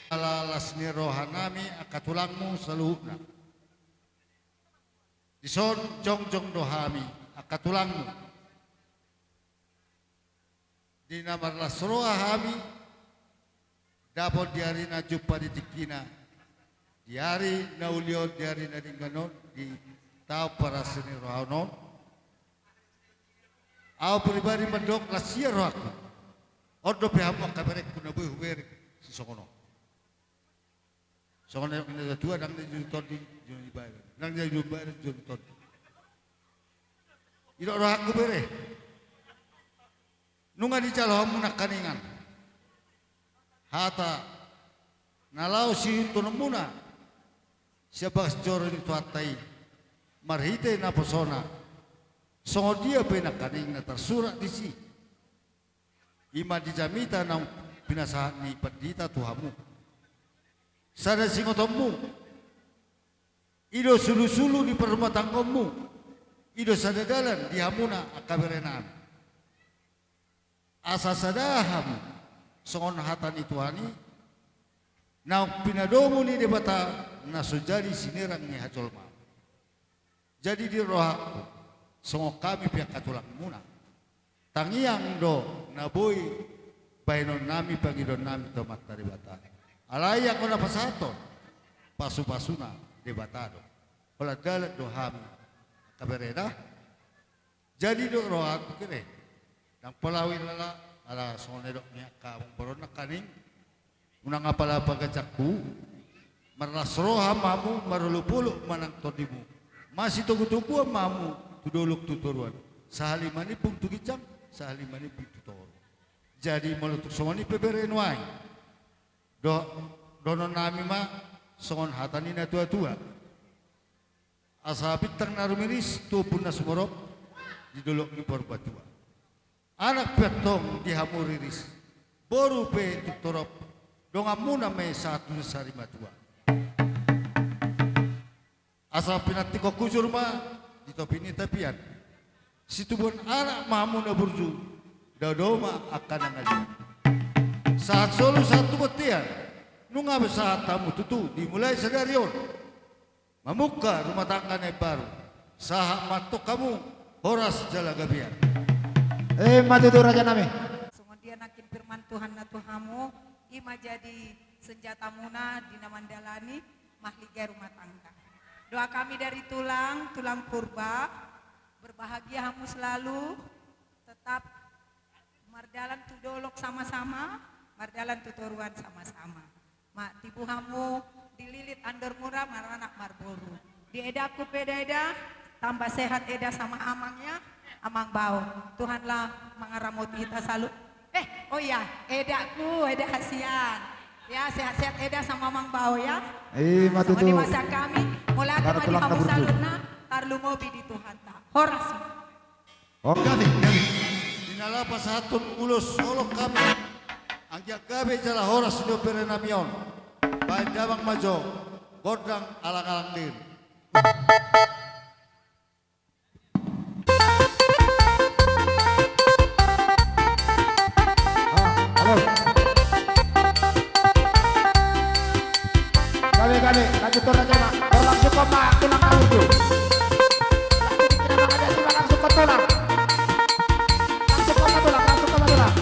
ala las ni roha nami angka tulangmu saluhutna. Dison jongjong do hami angka tulangmu. Di na marlas roha hami, dapot di ari na jumpa di tingkina, di ari na uli on, di ari na denggan on, di taon parasi ni roha on. Ahu pribadi mandok las ia rohangku. On dope hamu angka berengku na boi hubereng sisongon on. Songon na tua, ndang na jolo tondi jolo ni baen, ndang na jolo baen jolo ni tondi. Idok rohangku bere. Nunga dijalo hamu nangkaningan hata na laho siihuthononmuna sian bagas joro ni Tuhanta i marhite naposona. Songon dia pe nangkaning na tarsurat disi, i ma di jamita naung pinasahat ni pandita tu hamu. Sada singotonmu, i do sulusulu ni parrumatanggaonmu, i do sada dalan di hamuna angka berenami. Asa sada hamu songon hata ni Tuhan i, naung pinadomu ni Debata na so jadi sinirang ni hajolmaon. Jadi di rohangku, songon hami pe angka tulangmuna, tangiang do na boi baenonnami, pangidoannami tu Amanta Debata. Alai anggo na pasahathon pasupasuna Debata do. Holan dalan do hami angka bereda. Jadi do rohangku kere, ndang pola ahu ilala, ala songon na nidok ni angka amangboru on nangkaning, unang apala pangajangku, marlas roha ma hamu, marolopolop ma nang tondimu, masitogutoguan ma hamu tu dolok tu toruan, sahali manimbung tu ginjang, sahali manimbung tu toru. Jadi molo tung songon i pe bere nuaeng, do, dohononnami ma songon hata ni natuatua. Asa bintang na rumiris tu ombun na sumorop di dolok ni Purbatua. Anak pe antong di hamu riris, boru pe tung torop, donganmuna ma i sahat tu sarimatua. Asa pinantikhon hujur ma di topi ni tapian, situbuan anak ma hamu na burju, dao-dao ma angka na ngalian. Sahat solu sahat tu bontean, nunga be sahat hamu tutu dimulai sadari on mamungka rumah tangga na imbaru, sahat ma antong hamu horas jala gabean. Ima tutu rajanami. Songon dia nangkin firman Tuhan na tu hamu, ima jadi senjatamuna di na mandalani mahligai rumah tangga. Doa kami dari tulang, tulang Purba, berbahagia hamu selalu, tetap mardalan tu dolok sama-sama, mardalan tu toruan sama-sama. Ma tibu hamu dililit andor mura, maranak marboru. Di edaku pe eda-eda, tambah sehat eda sama amang ya, amang bao. Tuhanlah mangaramoti hita salu. Eh, oh iya, edaku, eda hasian. Ya, sehat-sehat eda sama amang bao ya. Ima tutu. Songon i ma sian hami, mauliate ma di hamu saluhutna, tarlumobi di Tuhanta. Horas. Gabe, gabe. Di na laho pasahathon ulos holong hami, anggiat gabe jala horas do berenami on. Baen damang ma jo gondang alang-alang dir. Gabe, gabe, lanjut tu raja ma. Berlangsung koma, tulang kamu tu. Langsung ke tulang. Langsung ke tulang, langsung ke tulang.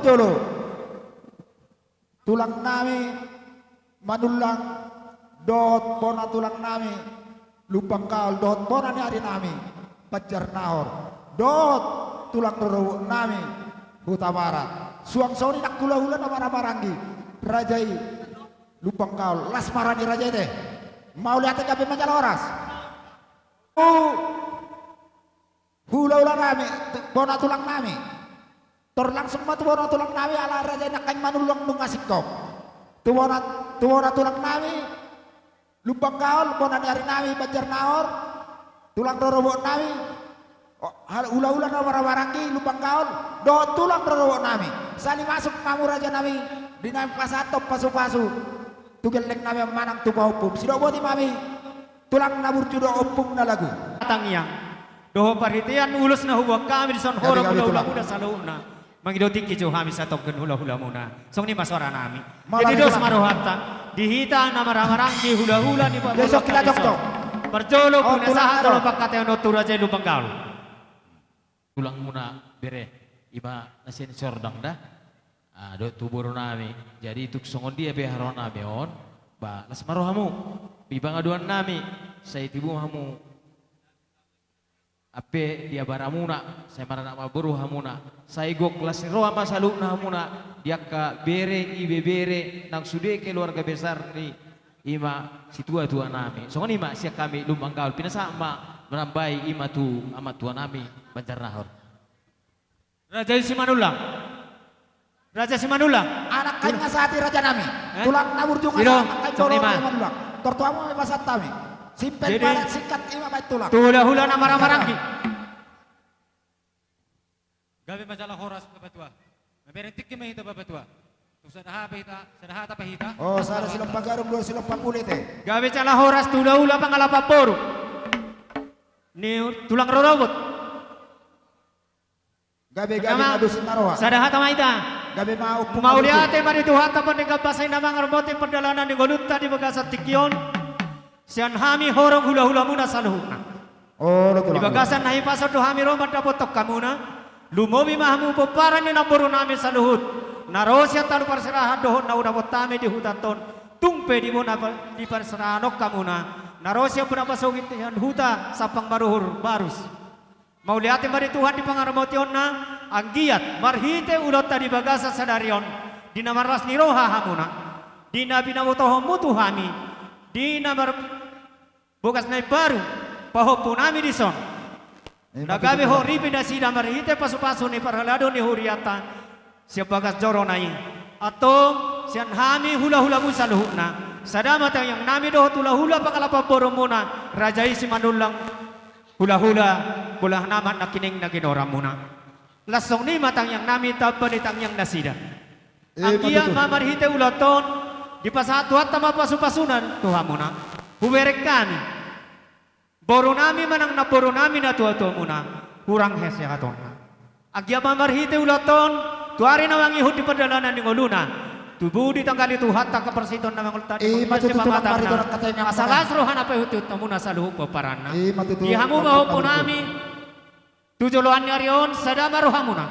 Jolo. Tulang nami Manullang dohot bona tulang nami Lumban Gaol dohot bona ni ari nami Banjar Nahor dohot tulang rorobot nami Hutabarat. Suang songon i nang hulahula na marhahamaranggi raja i Lumban Gaol. Las ma roha ni raja i te. Mauliate, gabe ma jala horas. Hulahula nami, tu bona tulang nami. Tor langsung ma tu bona tulang nami, ala raja i nangkin Manullang nunga singkop. Tu bona, tu bona tulang nami Lumban Gaol, bona ni ari nami Banjar Nahor, tulang rorobot nami, o, hal-, hulahula na marhahamaranggi Lumban Gaol dohot tulang rorobot nami. Sahali masuk ma hamu raja nami, di na pasahathon pasupasu tu gelleng nami manang tu pahompum. Sidok boti ma hami. Tulang na burju dohot ompung na lagu. Tangiang dohot parhitean ulos na huboan hami dison, horong hulahula muna saluhutna. Mangido tingki jo hami satongkin hulahula muna. Songon i ma soara nami. Jadi dos ma rohanta di hita na marhahamaranggi hulahula ni pamoruonta dison. Parjolo pinasahat jolo pangkataion on tu raja i Lumban Gaol. Tulang muna bere, i ma na senior dang da. Ah, dohot tu boru nami. Jadi tung songon dia pe haroro nami on, ba las ma roha hamu di pangaduan nami, sai tibu hamu. Ampe di abara muna, sai maranak marboru hamuna, sai gok las ni roha ma saluhutna hamuna di angka bere, ibebere nang sude keluarga besar ni i ma situatua nami. Songon i ma sian hami Lumban Gaol, pinasahat ma manambai i ma tu amang tua nami Banjar Nahor. Raja i Simanullang. Raja Simanullang. Anak hain na sahati raja nami. Eh? Tulang na burju. Ido, anak hain songon i ma. Simanullang. Tor tu hamu ma pasahat hami. Simpel padat singkat, i ma baen tulang. Tu hulahula na marhahamaranggi. Gabe ma jala horas Bapatua. Mamereng tingki ma hita Bapatua. Tung sada hata pe hita, sada hata pe hita. Oh, sada silompa gadung, dua silompa pule te. Gabe jala horas tu hulahula pangalapan boru ni tulang rorobot. Gabe, gabe ma dos ni roha. Sada hata ma hita. Gabe ma ompung. Mauliate ma di Tuhanta pardenggan basa i na mangaramoti pardalanan ni ngolunta di bagasan tingki on. Sian hami horong hulahula muna saluhutna. Olo, tulang. Di bagasan na hipason do hami ro mandapothon hamuna. Lumobi ma hamu pomparan ni namboru nami saluhut na ro sian tano parserahan dohot na hudapot hami di hutanta on. Tung pe di bona pa-, di parserahan on hamuna na ro sian bona pasogit ni huta Sampang Maruhur Barus. Mauliate ma di Tuhan di pangaramotionna, anggiat marhite ulaonta di bagasan sadari on, di na marlas ni roha hamuna, di na binabotohonmu tu hami, di na mar-, bogas na imbaru pahompu nami dison. Eh, na gabe hot ripe nasida marhite pasupasu ni parhalado ni hurianta, sian bagas jorona i. Antong sian hami hulahulamu saluhutna, sada ma tangiang nami dohot hulahula pangalapan borumuna, raja i Simanullang, hulahula, bolas nama nangkining na ginoaranmuna. Las songon i ma tangiang nami tamba ni tangiang nasida. Eh, anggiat ma marhite ulaonta on, dipasahat Tuhanta ma pasupasuna tu hamuna. Hubereng hami boru nami manang namboru nami natuatuamuna, hurang hasehatonna. Anggiat ma marhite ulaonta on, tu ari na mangihut di pardalanan ni ngoluna, tubu ditanggali Tuhanta angka parsitonta na mangultadi, eh, ma tutu, tulang, pamatangna, asa las roha na paihutihut hamuna saluhut pomparanna. Eh, ma tutu, tulang, tulang. Di hamu pahompu nami, tu joloan ni ari on, sada ma rohamuna.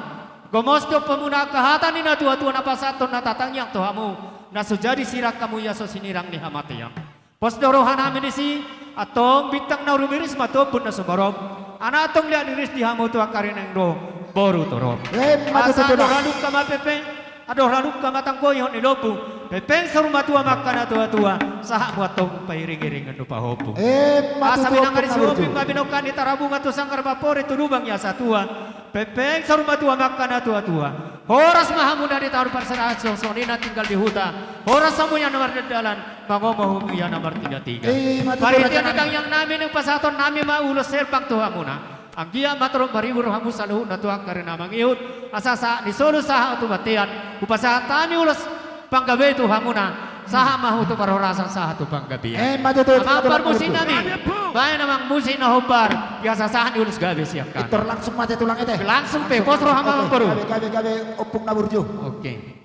Gomos do hamuna angka hata ni natuatua na pasahathon na tatangiang tu hamu, na so jadi sirang hamu ia so sinirang ni hamatean. Pos do roha nami disi, antong bintang na rumiris ma tu ombun na sumorop. Antong liat riris di hamu tu angka ari na naeng ro, boru torop. Eh, ma tutu, tulang. Asa adong ra dungka ma pengpeng, adong ra dungka ma tanggoihon ni lombu. Pengpeng saur matua ma angka natuatua, sahat ma antong pairingiringi tu pahompu. Eh, ma tutu, tulang. Asa binanga ni Sihombing ma binongkak ni Tarabunga tu sanggar ma pore tu lubang ia satua. Pengpeng saur matua ma angka natuatua. Horas ma hamu na di taon parserahan, songon i na tinggal di huta. Horas hamu ia na mardalan, mangomo hamu ia na martigatiga. Eh, ma tutu, raja nami. Parhitean ni tangiang nami naeng pasahaton nami ma ulos herbang tu hamuna. Anggiat ma torop maribur hamu saluhutna tu angka ari na mangihut, asa sahat ni solu sahat tu bontean, hupasahat hami ulos panggabean tu hamuna, sahat ma hamu tu parhorasan sahat tu panggabean. Eh, ma tutu, tulang. Amang parmusik nami, baen amang musik na hombar, ia asa sahat ni ulos gabe sian hami. Tor langsung ma te, tulang, i te. Langsung pe, pos roha ma, amang boru. Gabe, gabe, gabe, ompung na burju. Oke.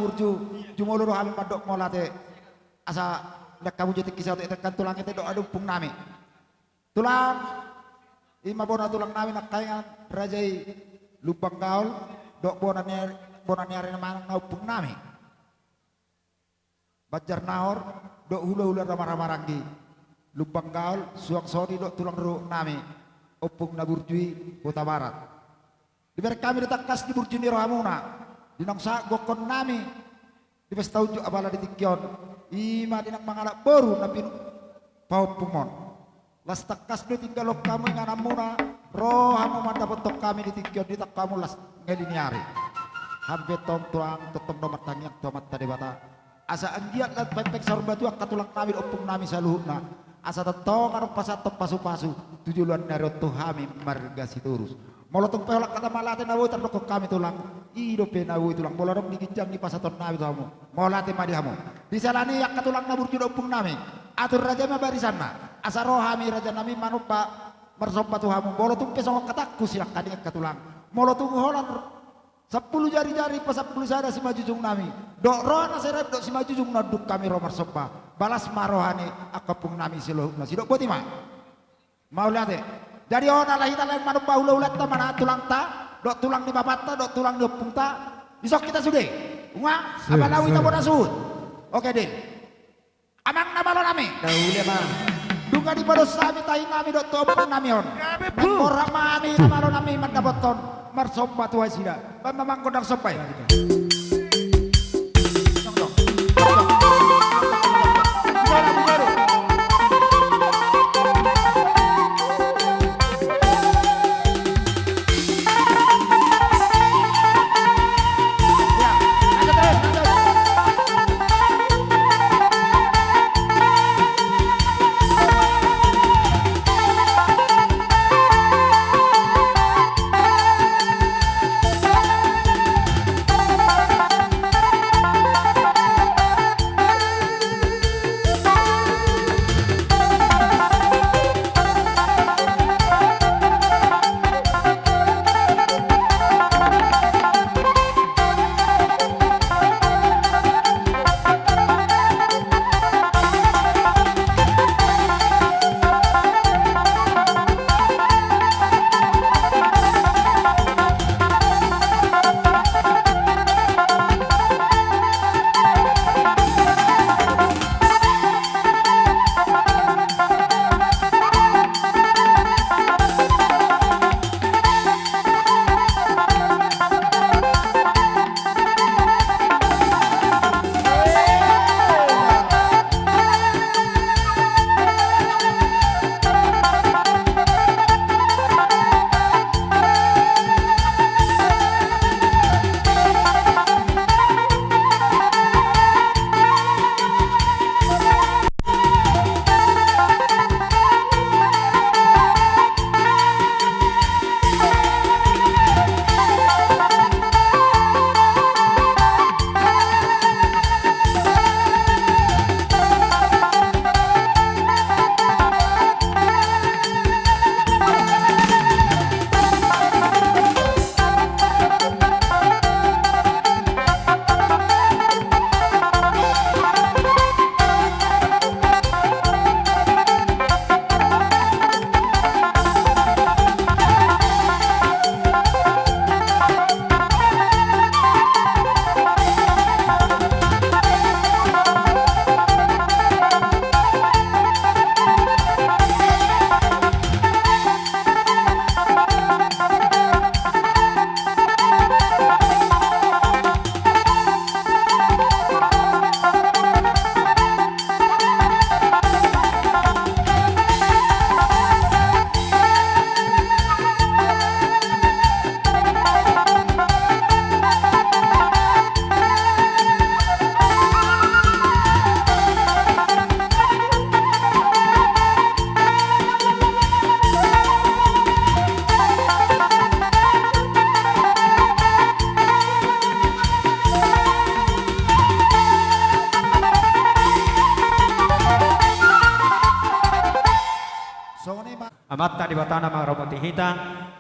burju, jumolo do hami mandok mauliate. Asa ndang hamu jo tingki saotik, ate, kan tulang, ate, dohot ompung nami. Tulang, i ma bona tulang nami nangkaningan, raja i Lumban Gaol, dohot bona ni ari, bona ni ari na manang na ompung nami. Banjar Nahor, dohot hulahula na marhahamaranggi. Lumban Gaol, suang soni dohot tulang rorobot nami, ompung na burju i Hutabarat. Dibereng hami do tangkas di burju ni rohamuna, di naung sahat gokhon nami, di pesta unjuk apala di tingki on, i ma di naung mangalap boru na pinu-, pahompungmon. Las tangkas do tinggalhon hamu ingananmuna, ro hamu mandapothon hami di tingki on, di tangkas hamu las ngali ni ari. Hami pe tong tulang, tongtong do martangiang tu Amanta Debata. Asa anggiat las pempek saur matua angka tulang nami dohot ompung nami saluhutna. Asa tongtong adong pasahathon pasupasu tu joloan ni ari on tu hami marga Sitorus. Molo tung pe holan hata mauliate na boi tardokhon hami tulang, i dope na boi tulang. Molo adong di ginjang ni pasahaton nami tu hamu, mauliate ma di hamu. Di siala ni i angka tulang na burju dohot ompung nami, atur raja ma barisanna. Asa ro hami raja nami manomba marsomba tu hamu. Molo tung pe songon hatangku, silang hami angka tulang, molo tung holan sampulu jarijari pasampulu sada simanjujung nami, dohot roha na sai rap dohot simanjujung na unduk hami ro marsomba, balas ma roha ni angka ompung nami saluhutna. Sidok boti ma. Mauliate. Jadi on ala hita lain manomba hulahulanta, manang tulangta dohot tulang ni bapanta dohot tulang ni ompungta, dison hita sude. Nunga? Sip, apala sip. Hita bona suhut. Oke, deal. Amang na malo nami. Daulia ma. Nunga dipados hami tahi nami dohot tu ompung nami on. Gabe, nang bu. Borhat ma hami na malo nami mandapothon marsomba tu nasida. Baen ma amang gondang somba i. Amanta Debata na mangaramoti hita,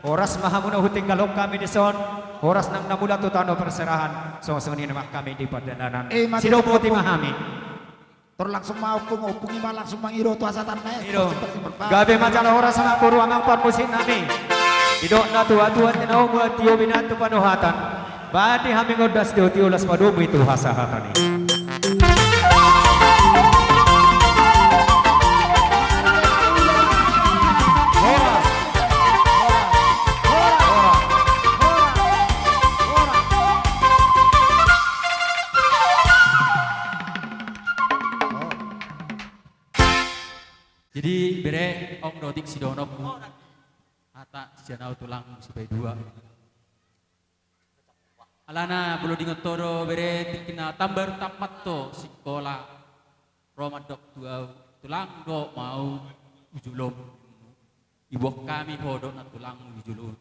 Horas ma hamuna, hutinggalhon hami dison. Horas nang na mulak tu tano parserahan. Songon i ma hami di pardalanan. Eh, mate. Sidok boti ma hami. Tor langsung ma ompung, ompung i ma langsung mangido tu hasahatanna, eh. Ido. Gabe ma jala horas amang boru, amang parmusik nami. Didok na tua-tua, tinaomu tio binatu panuhatan. Bati hami ngondas tio-tio, las ma domu i tu hasahatan i. Jadi bere, adong do tingki sidohononku. Hata sian ahu tulangmu sipaidua. Alana molo diingot ho do bere, tingki na tambar tammat ho sikola, ro mandok tu ahu, tulang, dok ma ahu tu jolom. Diboan hami ho dok nantulangmu di jolom.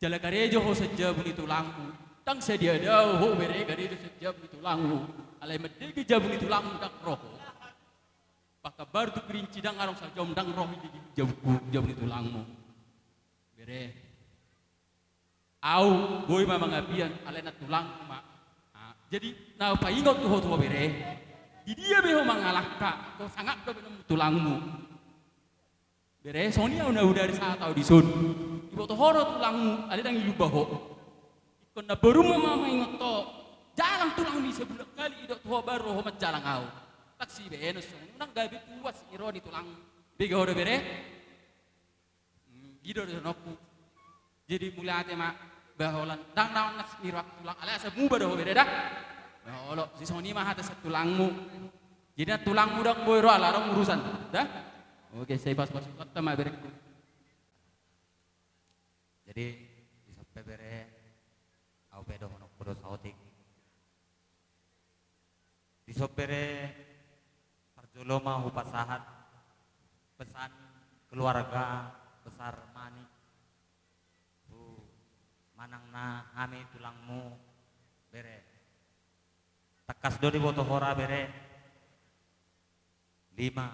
Jala karejo ho sian jabu ni tulangmu. Ndang sadia dao ho bere karejo sian jabu ni tulangmu. Alai mandege jabu ni tulangmu ndang ro ho. Bahkan baru tu Kerinci ndang adong sajom ndang ro ho di jabu, jabu ni tulangmu. Bere. Ahu boi ma mangapian, alai nantulangmu ma. Ah, jadi na paingot tu ho tu ho bere. Di dia be ho mangalangka, ho sangap do be nantulangmu. Bere, songon i ahu na hudari sahat ahu dison. Diboto ho do tulangmu, alai ndang dilumba ho. Ingkon na borum ma mangingot ho. Jalang tulang ni, sabulan hali didok tu ho baru ho manjalang ahu. Taksi be enos songon i, unang gabe tuas ni roha ni tulangmu. Bege ho do bere? Hmm, i do dohononku. Jadi mauliate ma, ba holan ndang naon nas ni rohangku tulang, alai asa muba do ho bere da. Ba olo, jadi songon i ma hata sian tulangmu. Jadi nantulangmu ndang boi ro ala adong urusan da. Oke, sai pas-pas kota ma berengku. Jadi dison pe bere, ahu pe dohononku do saotik. Dison bere, parjolo ma hupasahat pesan keluarga besar Manik tu manang na hami tulangmu bere. Tangkas do diboto ho ra bere, lima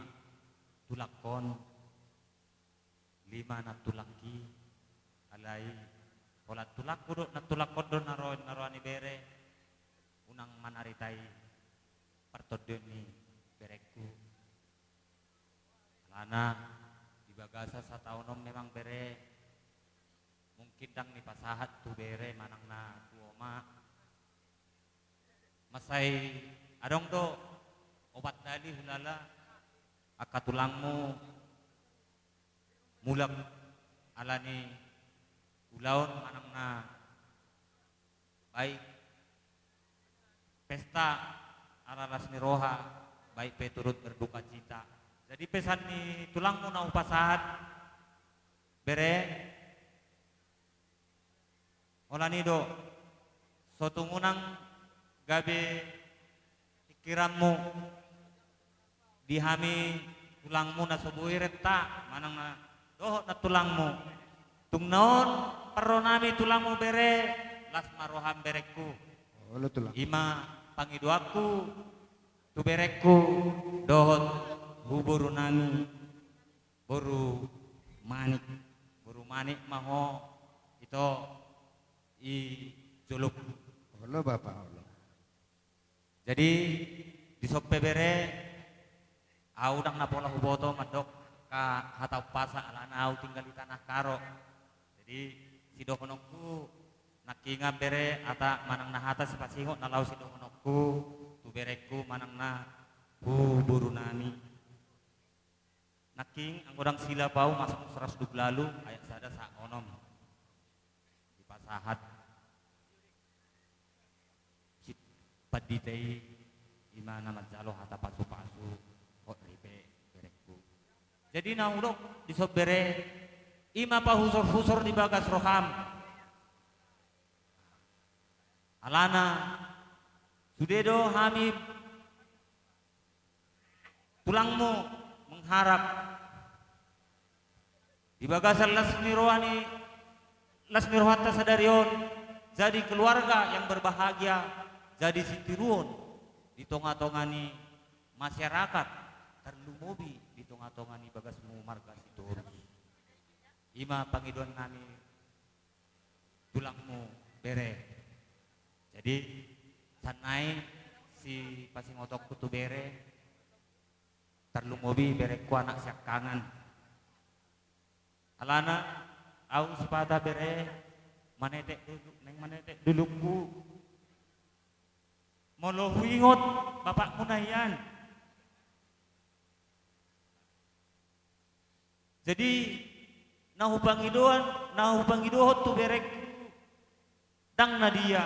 tulangkon, lima nantulangki, alai holan tulangku dohot nantulangkon do na ro, na roha ni bere, unang manaritai partondion ni berengku. Alana di bagasan sataon on memang bere, mungkin ndang nipasahat tu bere manang na tu oma. Mansai adong do opat hali hulala angka tulangmu mulak ala ni ulaon manang na baik pesta ala las ni roha, baik pe turut berdukacita. Jadi pesan ni tulangmu na hupasahat bere, holan i do, so tung unang gabe pingkiranmu di hami tulangmu na so boi renta manang na dohot nantulangmu. Tung na on parro nami tulangmu bere, las ma roham berengku. Olo tulang. I ma pangidoanku tu berengku dohot tu boru nami. Boru Manik. Boru Manik ma ho ito i jolom. Olo bapa, olo. Jadi dison pe bere, ahu ndang na pola huboto mandok angka hata umpasa alana ahu tinggal di Tanah Karo. Jadi sidohononku nangkingan bere, ata manang na hata sipasingot na laho sidohononku tu berengku manang na tu boru nami. Nangkin anggo ndang silap ahu Mazmur saratus dua pulu ualu ayat sada sahat onom. Dipasahat si pandita i, i ma na manjalo hata pasu-pasu hot ripe berengku. Jadi na hudok dison bere, i ma pahusor-husor di bagas roham. Alana sude do hami tulangmu mengharap di bagasan las ni roha ni, las ni rohanta sadari on, jadi keluarga yang berbahagia, jadi sitiruon di tonga-tonga ni masyarakat, tarlumobi di tonga-tonga ni bagasmu marga Sitorus. I ma pangidoan nami tulangmu bere. Jadi, sian nai sipasingotonku tu bere, tarlumobi berengku anak siangkangan. Alana, ahu sipata bere, manetek dulu, naeng manetek duluku. Molo huingot bapakmuna hian. Jadi, na hupangidoan, na hupangidohon tu berengku, ndang na dia.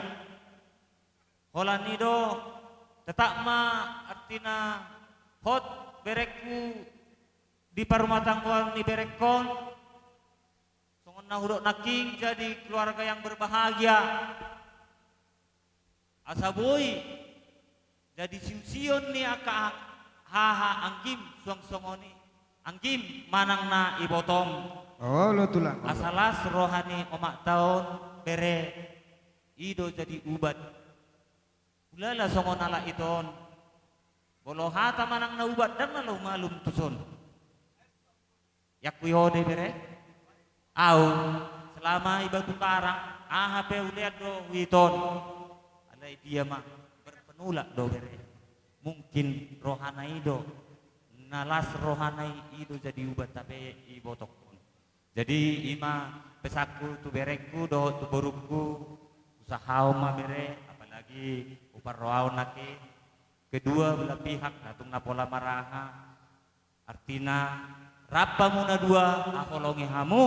Holan i do, tetap ma artina hot berengku di parumatanggaon ni berengkon. Songon na hudok nangkin, jadi keluarga yang berbahagia. Asa boi jadi siusion ni angka haha anggim suang songon i. Anggim manang na ibotom. Olo tulang. Asa las roha ni omakta on bere, i do jadi ubat. Hulala songon halak ito on. Molo hata manang na ubat ndang na laho malum tuson. Iangkui ho do i bere. Ahu, selama i Batu Karang, aha pe hulean do huiton. Alai dia ma, berpenulak do bere. Mungkin rohana i do, na las rohana i, i do jadi ubat hape ibotokkon. Jadi i ma pesanku tu berengku dohot tu borungku, usahaon ma bere, apalagi huparrohahon nangkin. Kedua belah pihak, na tung na pola maraha. Artina, rap hamu na dua, haholongi hamu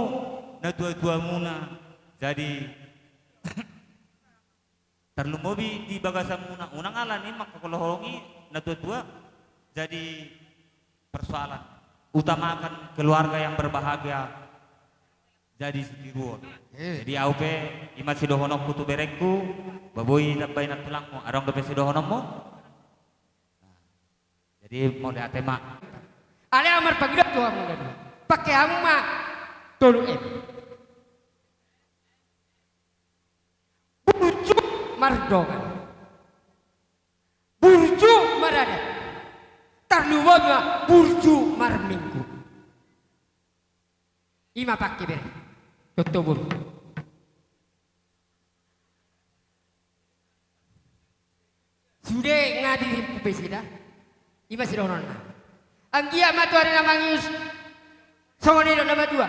natuatuamuna. Jadi, tarlumobi di bagasanmuna, unang ala ni manghaholongi natuatua jadi persoalan. Utamakan keluarga yang berbahagia jadi sitiruon. Eh. Jadi ahu pe, i ma sidohononku tu berengku, ba boi ditambai nantulangmu, adong dope sidohononmu? Jadi mauliate ma. Alai ahu marpangido tu hamu na dua. Pake hamu ma tolu M. Burju mardongan. Burju maradat. Tarlumobi ma burju marminggu. I ma pake bere. Toto burju. Sude nga dirimpu pe sida. I ma sidohononna. Anggiat ma tu ari na mangihut songon nidok na matua.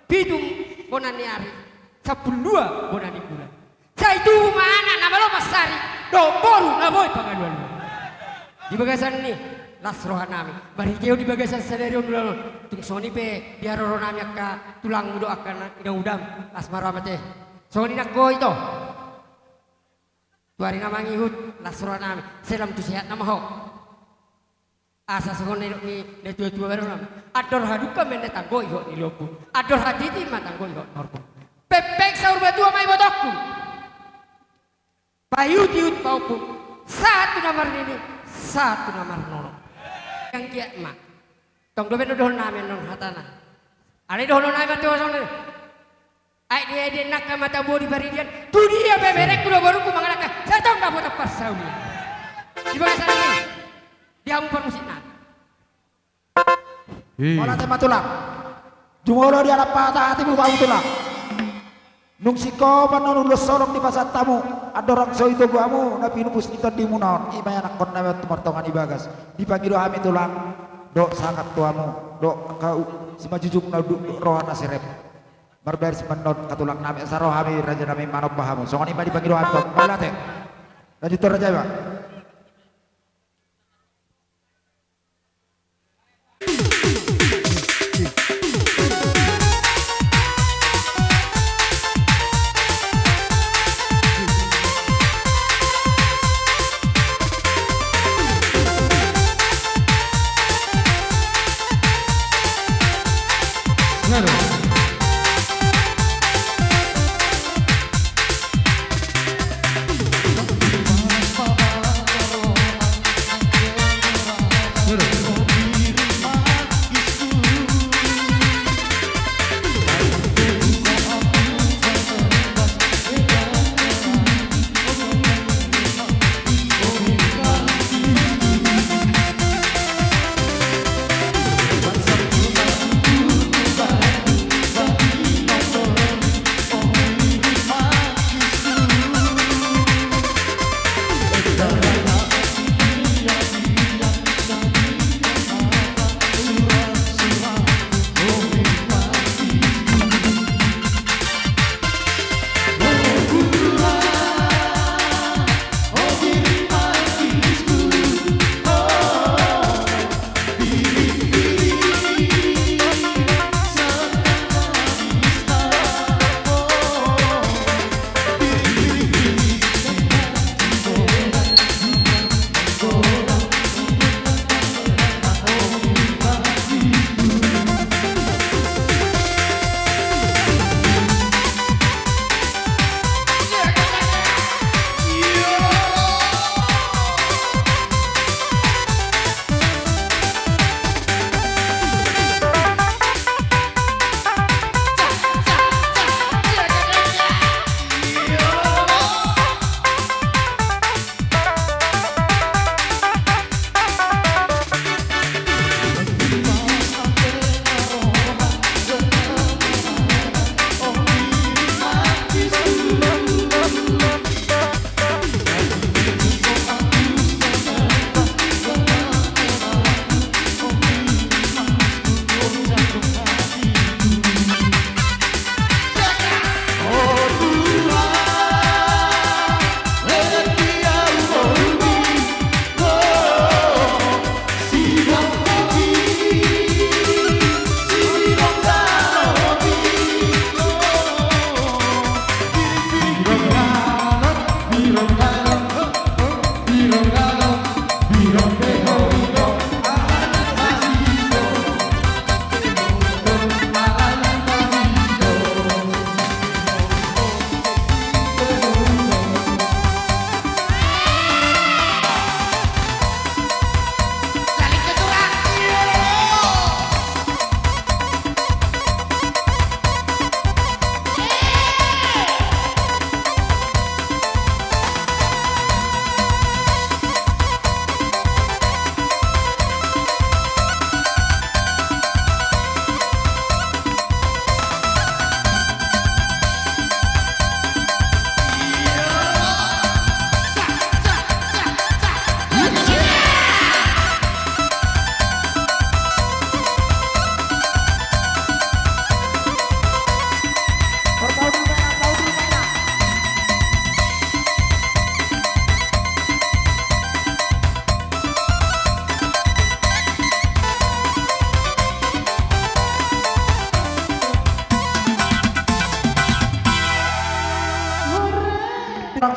Pitu bona ni ari, sampulu dua bona ni bulan. Sai tubu ma anak na malo mansari dohot boru na boi pangalualuan. Di bagasan ni las rohanami, marhitehon di bagasan sadari on ulaon on, tung songon i pe di haroronami angka tulangmu dohot angka inangudam, las ma roham ate. Songon i nangkin ito. Tu ari na mangihut, las rohanami, sai lam tu sehat nama ho. Asa songon na nidok ni natuatua baronami, andor hadungka ma inna tanggo ihot ni lombu, andor hatiti ma tanggo ihot ni horbo. Pengpeng saur matua ma ibotongku. Paihutihut pahompu, sahat tu na marnini, sahat tu na marnono. Anggiat ma. Tong dope na dohononnami annon hatana. Alai dohononnami ma tu songon i. Aek ni aek di nangka ma tabo di paridian. Tu dia pe berengku dohot borungku mangalangka, sai tong dapotan parsaulian. Di bagasan i, di hamu parmusiknami. Ih. Mauliate ma tulang. Jumolo dialap patahatimu hamu tulang. Nung singkop annon ulos holong dipasahat hamu, andorang so i togu hamu na pinupus ni tondimuna on, i ma ianakkonnami on tu martonga ni bagas. Dipangido hami tulang, dohot sahat tu hamu, dohot angka simanjujungna roha na serep. Marbaris ma annon angka tulangnami, asa ro hami rajanami manomba hamu. Songon i ma dipangido hami, mauliate. Lanjut tu raja i ma.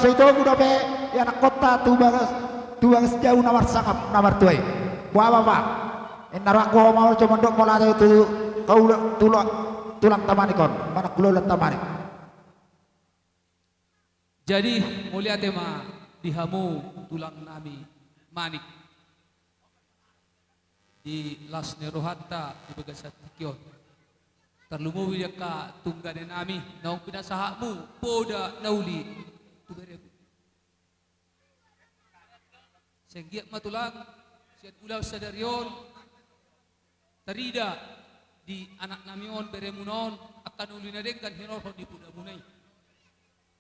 Itogu dope ianakhonta tu bagas, tu bagas jabu na marsangap na martua i. Boha ma, Bapa? Inna rohangku ho ma jo mandok mauliate tu tulang, tulangta Manik on, manang hulahulanta Manik. Jadi mauliate ma di hamu tulang nami Manik. Di las ni rohanta di bagasan tingki on. Tarlumobi di angka tunggane nami naung pinasahatmu poda na uli tu beremu. Sai anggiat ma tulang sian ulaon sadari on tarida di anak nami on, beremuna on, angka na uli na denggan hinorhon di podamuna i.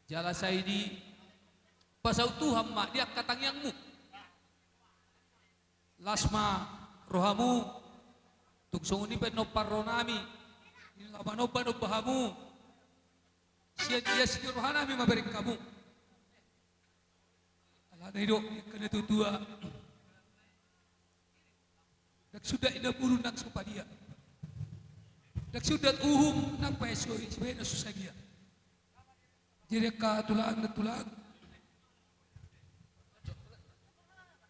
Jala sai dipasaut Tuhan ma di angka tangiangmu. Las ma rohamu, tung songon i pe pinompar roha nami, laho manomba-nomba hamu, sian ias ni roha nami ma bereng hamu. Alana i do angka na tuatua, ndang sundat indahan bulu nang so padia, ndang sundat uhum nang paesoi, sibahen na so sadia. Jadi angka tulang na tulang,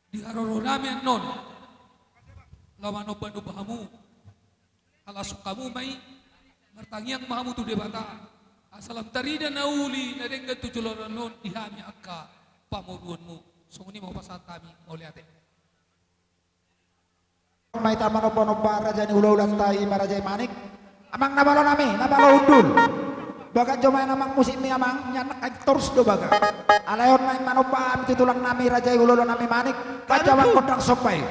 di haroro nami annon laho manomba-nomba hamu, ala songon hamu ma i, martangiang ma hamu tu Debata asa lam tarida na uli na denggan tu joloan on di hami angka pamoruonmu. Songon i ma hupasahat hami, mauliate. Ma hita manomba-nomba raja ni hulahulanta i ma raja i Manik. Amang na malo nami, na malo hundul. Bagan jo ma i amang musikmi amang, nian nangkin torus do bagan. Alai on ma i manomba hami tu tulang nami raja i hulahula nami Manik. Baen jo amang gondang somba i.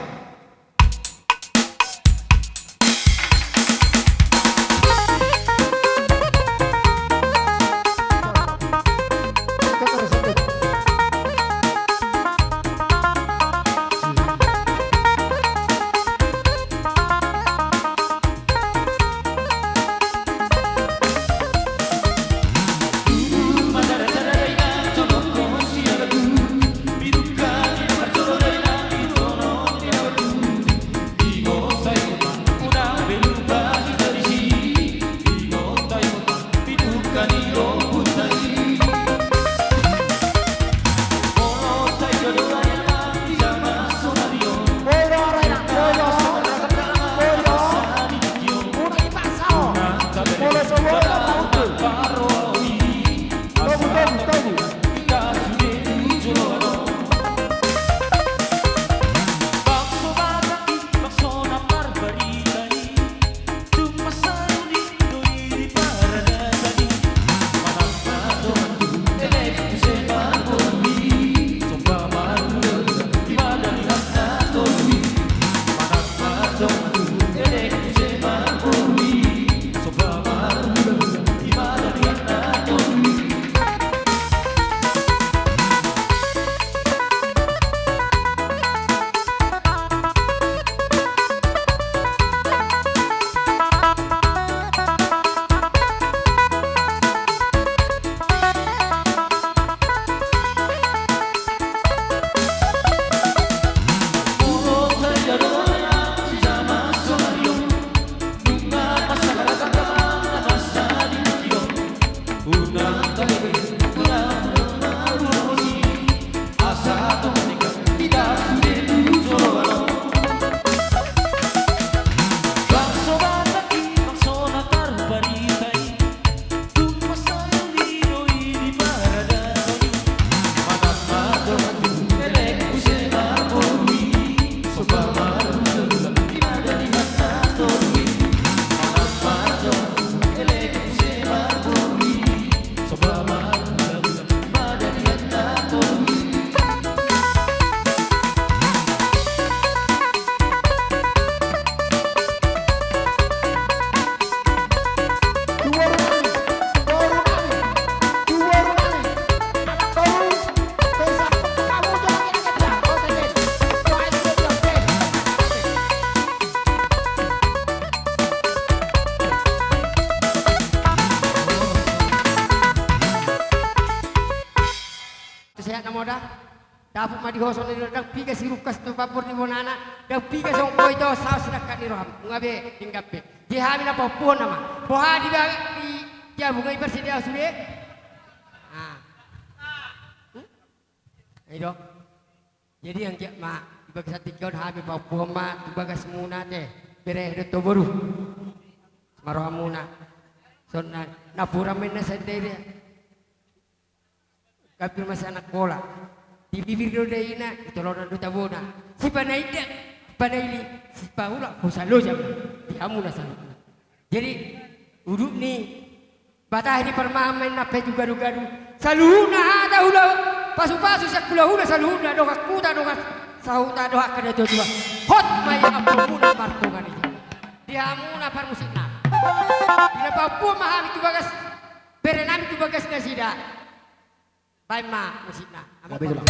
Sehat na moda. Dapot ma di hoso ni dona, ndang piga sirungkas tu pambor ni bonana, ndang piga songgop ito saos sinangkap ni roham. Nunga be, denggan be. Jadi hami na pahompuhon nama. Boha di ba, di jabu nga i parsida sude. Ah. Hmm? Ido. Jadi anggiat ma di bagasan tingki on hami pampuhon ma tu bagasmuna ate, bere dohot boru. Marohamuna. Songon na napuran ma inna sandiri. Gambir ma si anak bola. Di bibir do daina, di tolonan do tabona. Sipanaindak, panaili, sipahulak, hosa loja ma di hamuna saluhutna. Jadi udut ni batahi ni parmahan ma inna pe tu gadu-gadu. Saluhutna hata hula pasu-pasu sian hula-hula saluhutna, dongan huta, dongan sahuta, dongan angka na tua-tua. Hot ma i ampuonmuna martonga ni jala. Di hamuna parmusikna. Di na pampuhon ma hami tu bagas, bere nami tu bagas nasida. Baen ma musikna. Gabe jolo.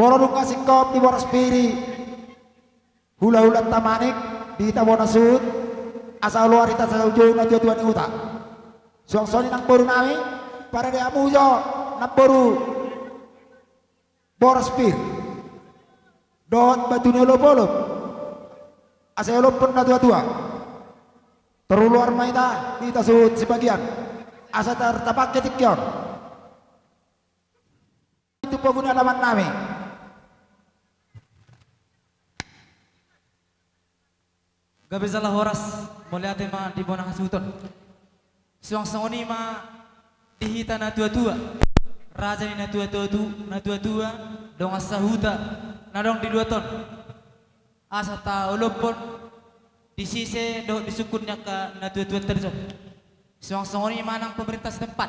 Molo dung singkop di boras pir i, hula-hula tamanik di hita bona suhut, asa loas hita saujung na tua-tua ni huta. Suang songon i nang boru nami, parade hamu jo nang boru boras pir dohot batu ni olop-olop, asa iolophon na tua-tua. Tarluar ma hita, hita suhut sibagian, asa tar-, tapangke tingki on. Tu pogu ni alaman nami. Gabe jala horas, mauliate ma di bona hasuhuton. Suang songon i ma di hita na tua-tua, raja ni na tua-tua tu, na tua-tua, dongan sahuta na adong di luat on. Asa taolophon di sise dohot di sungkun ni angka na tua-tua ta di son. Suang songon i ma nang pemerintah setempat,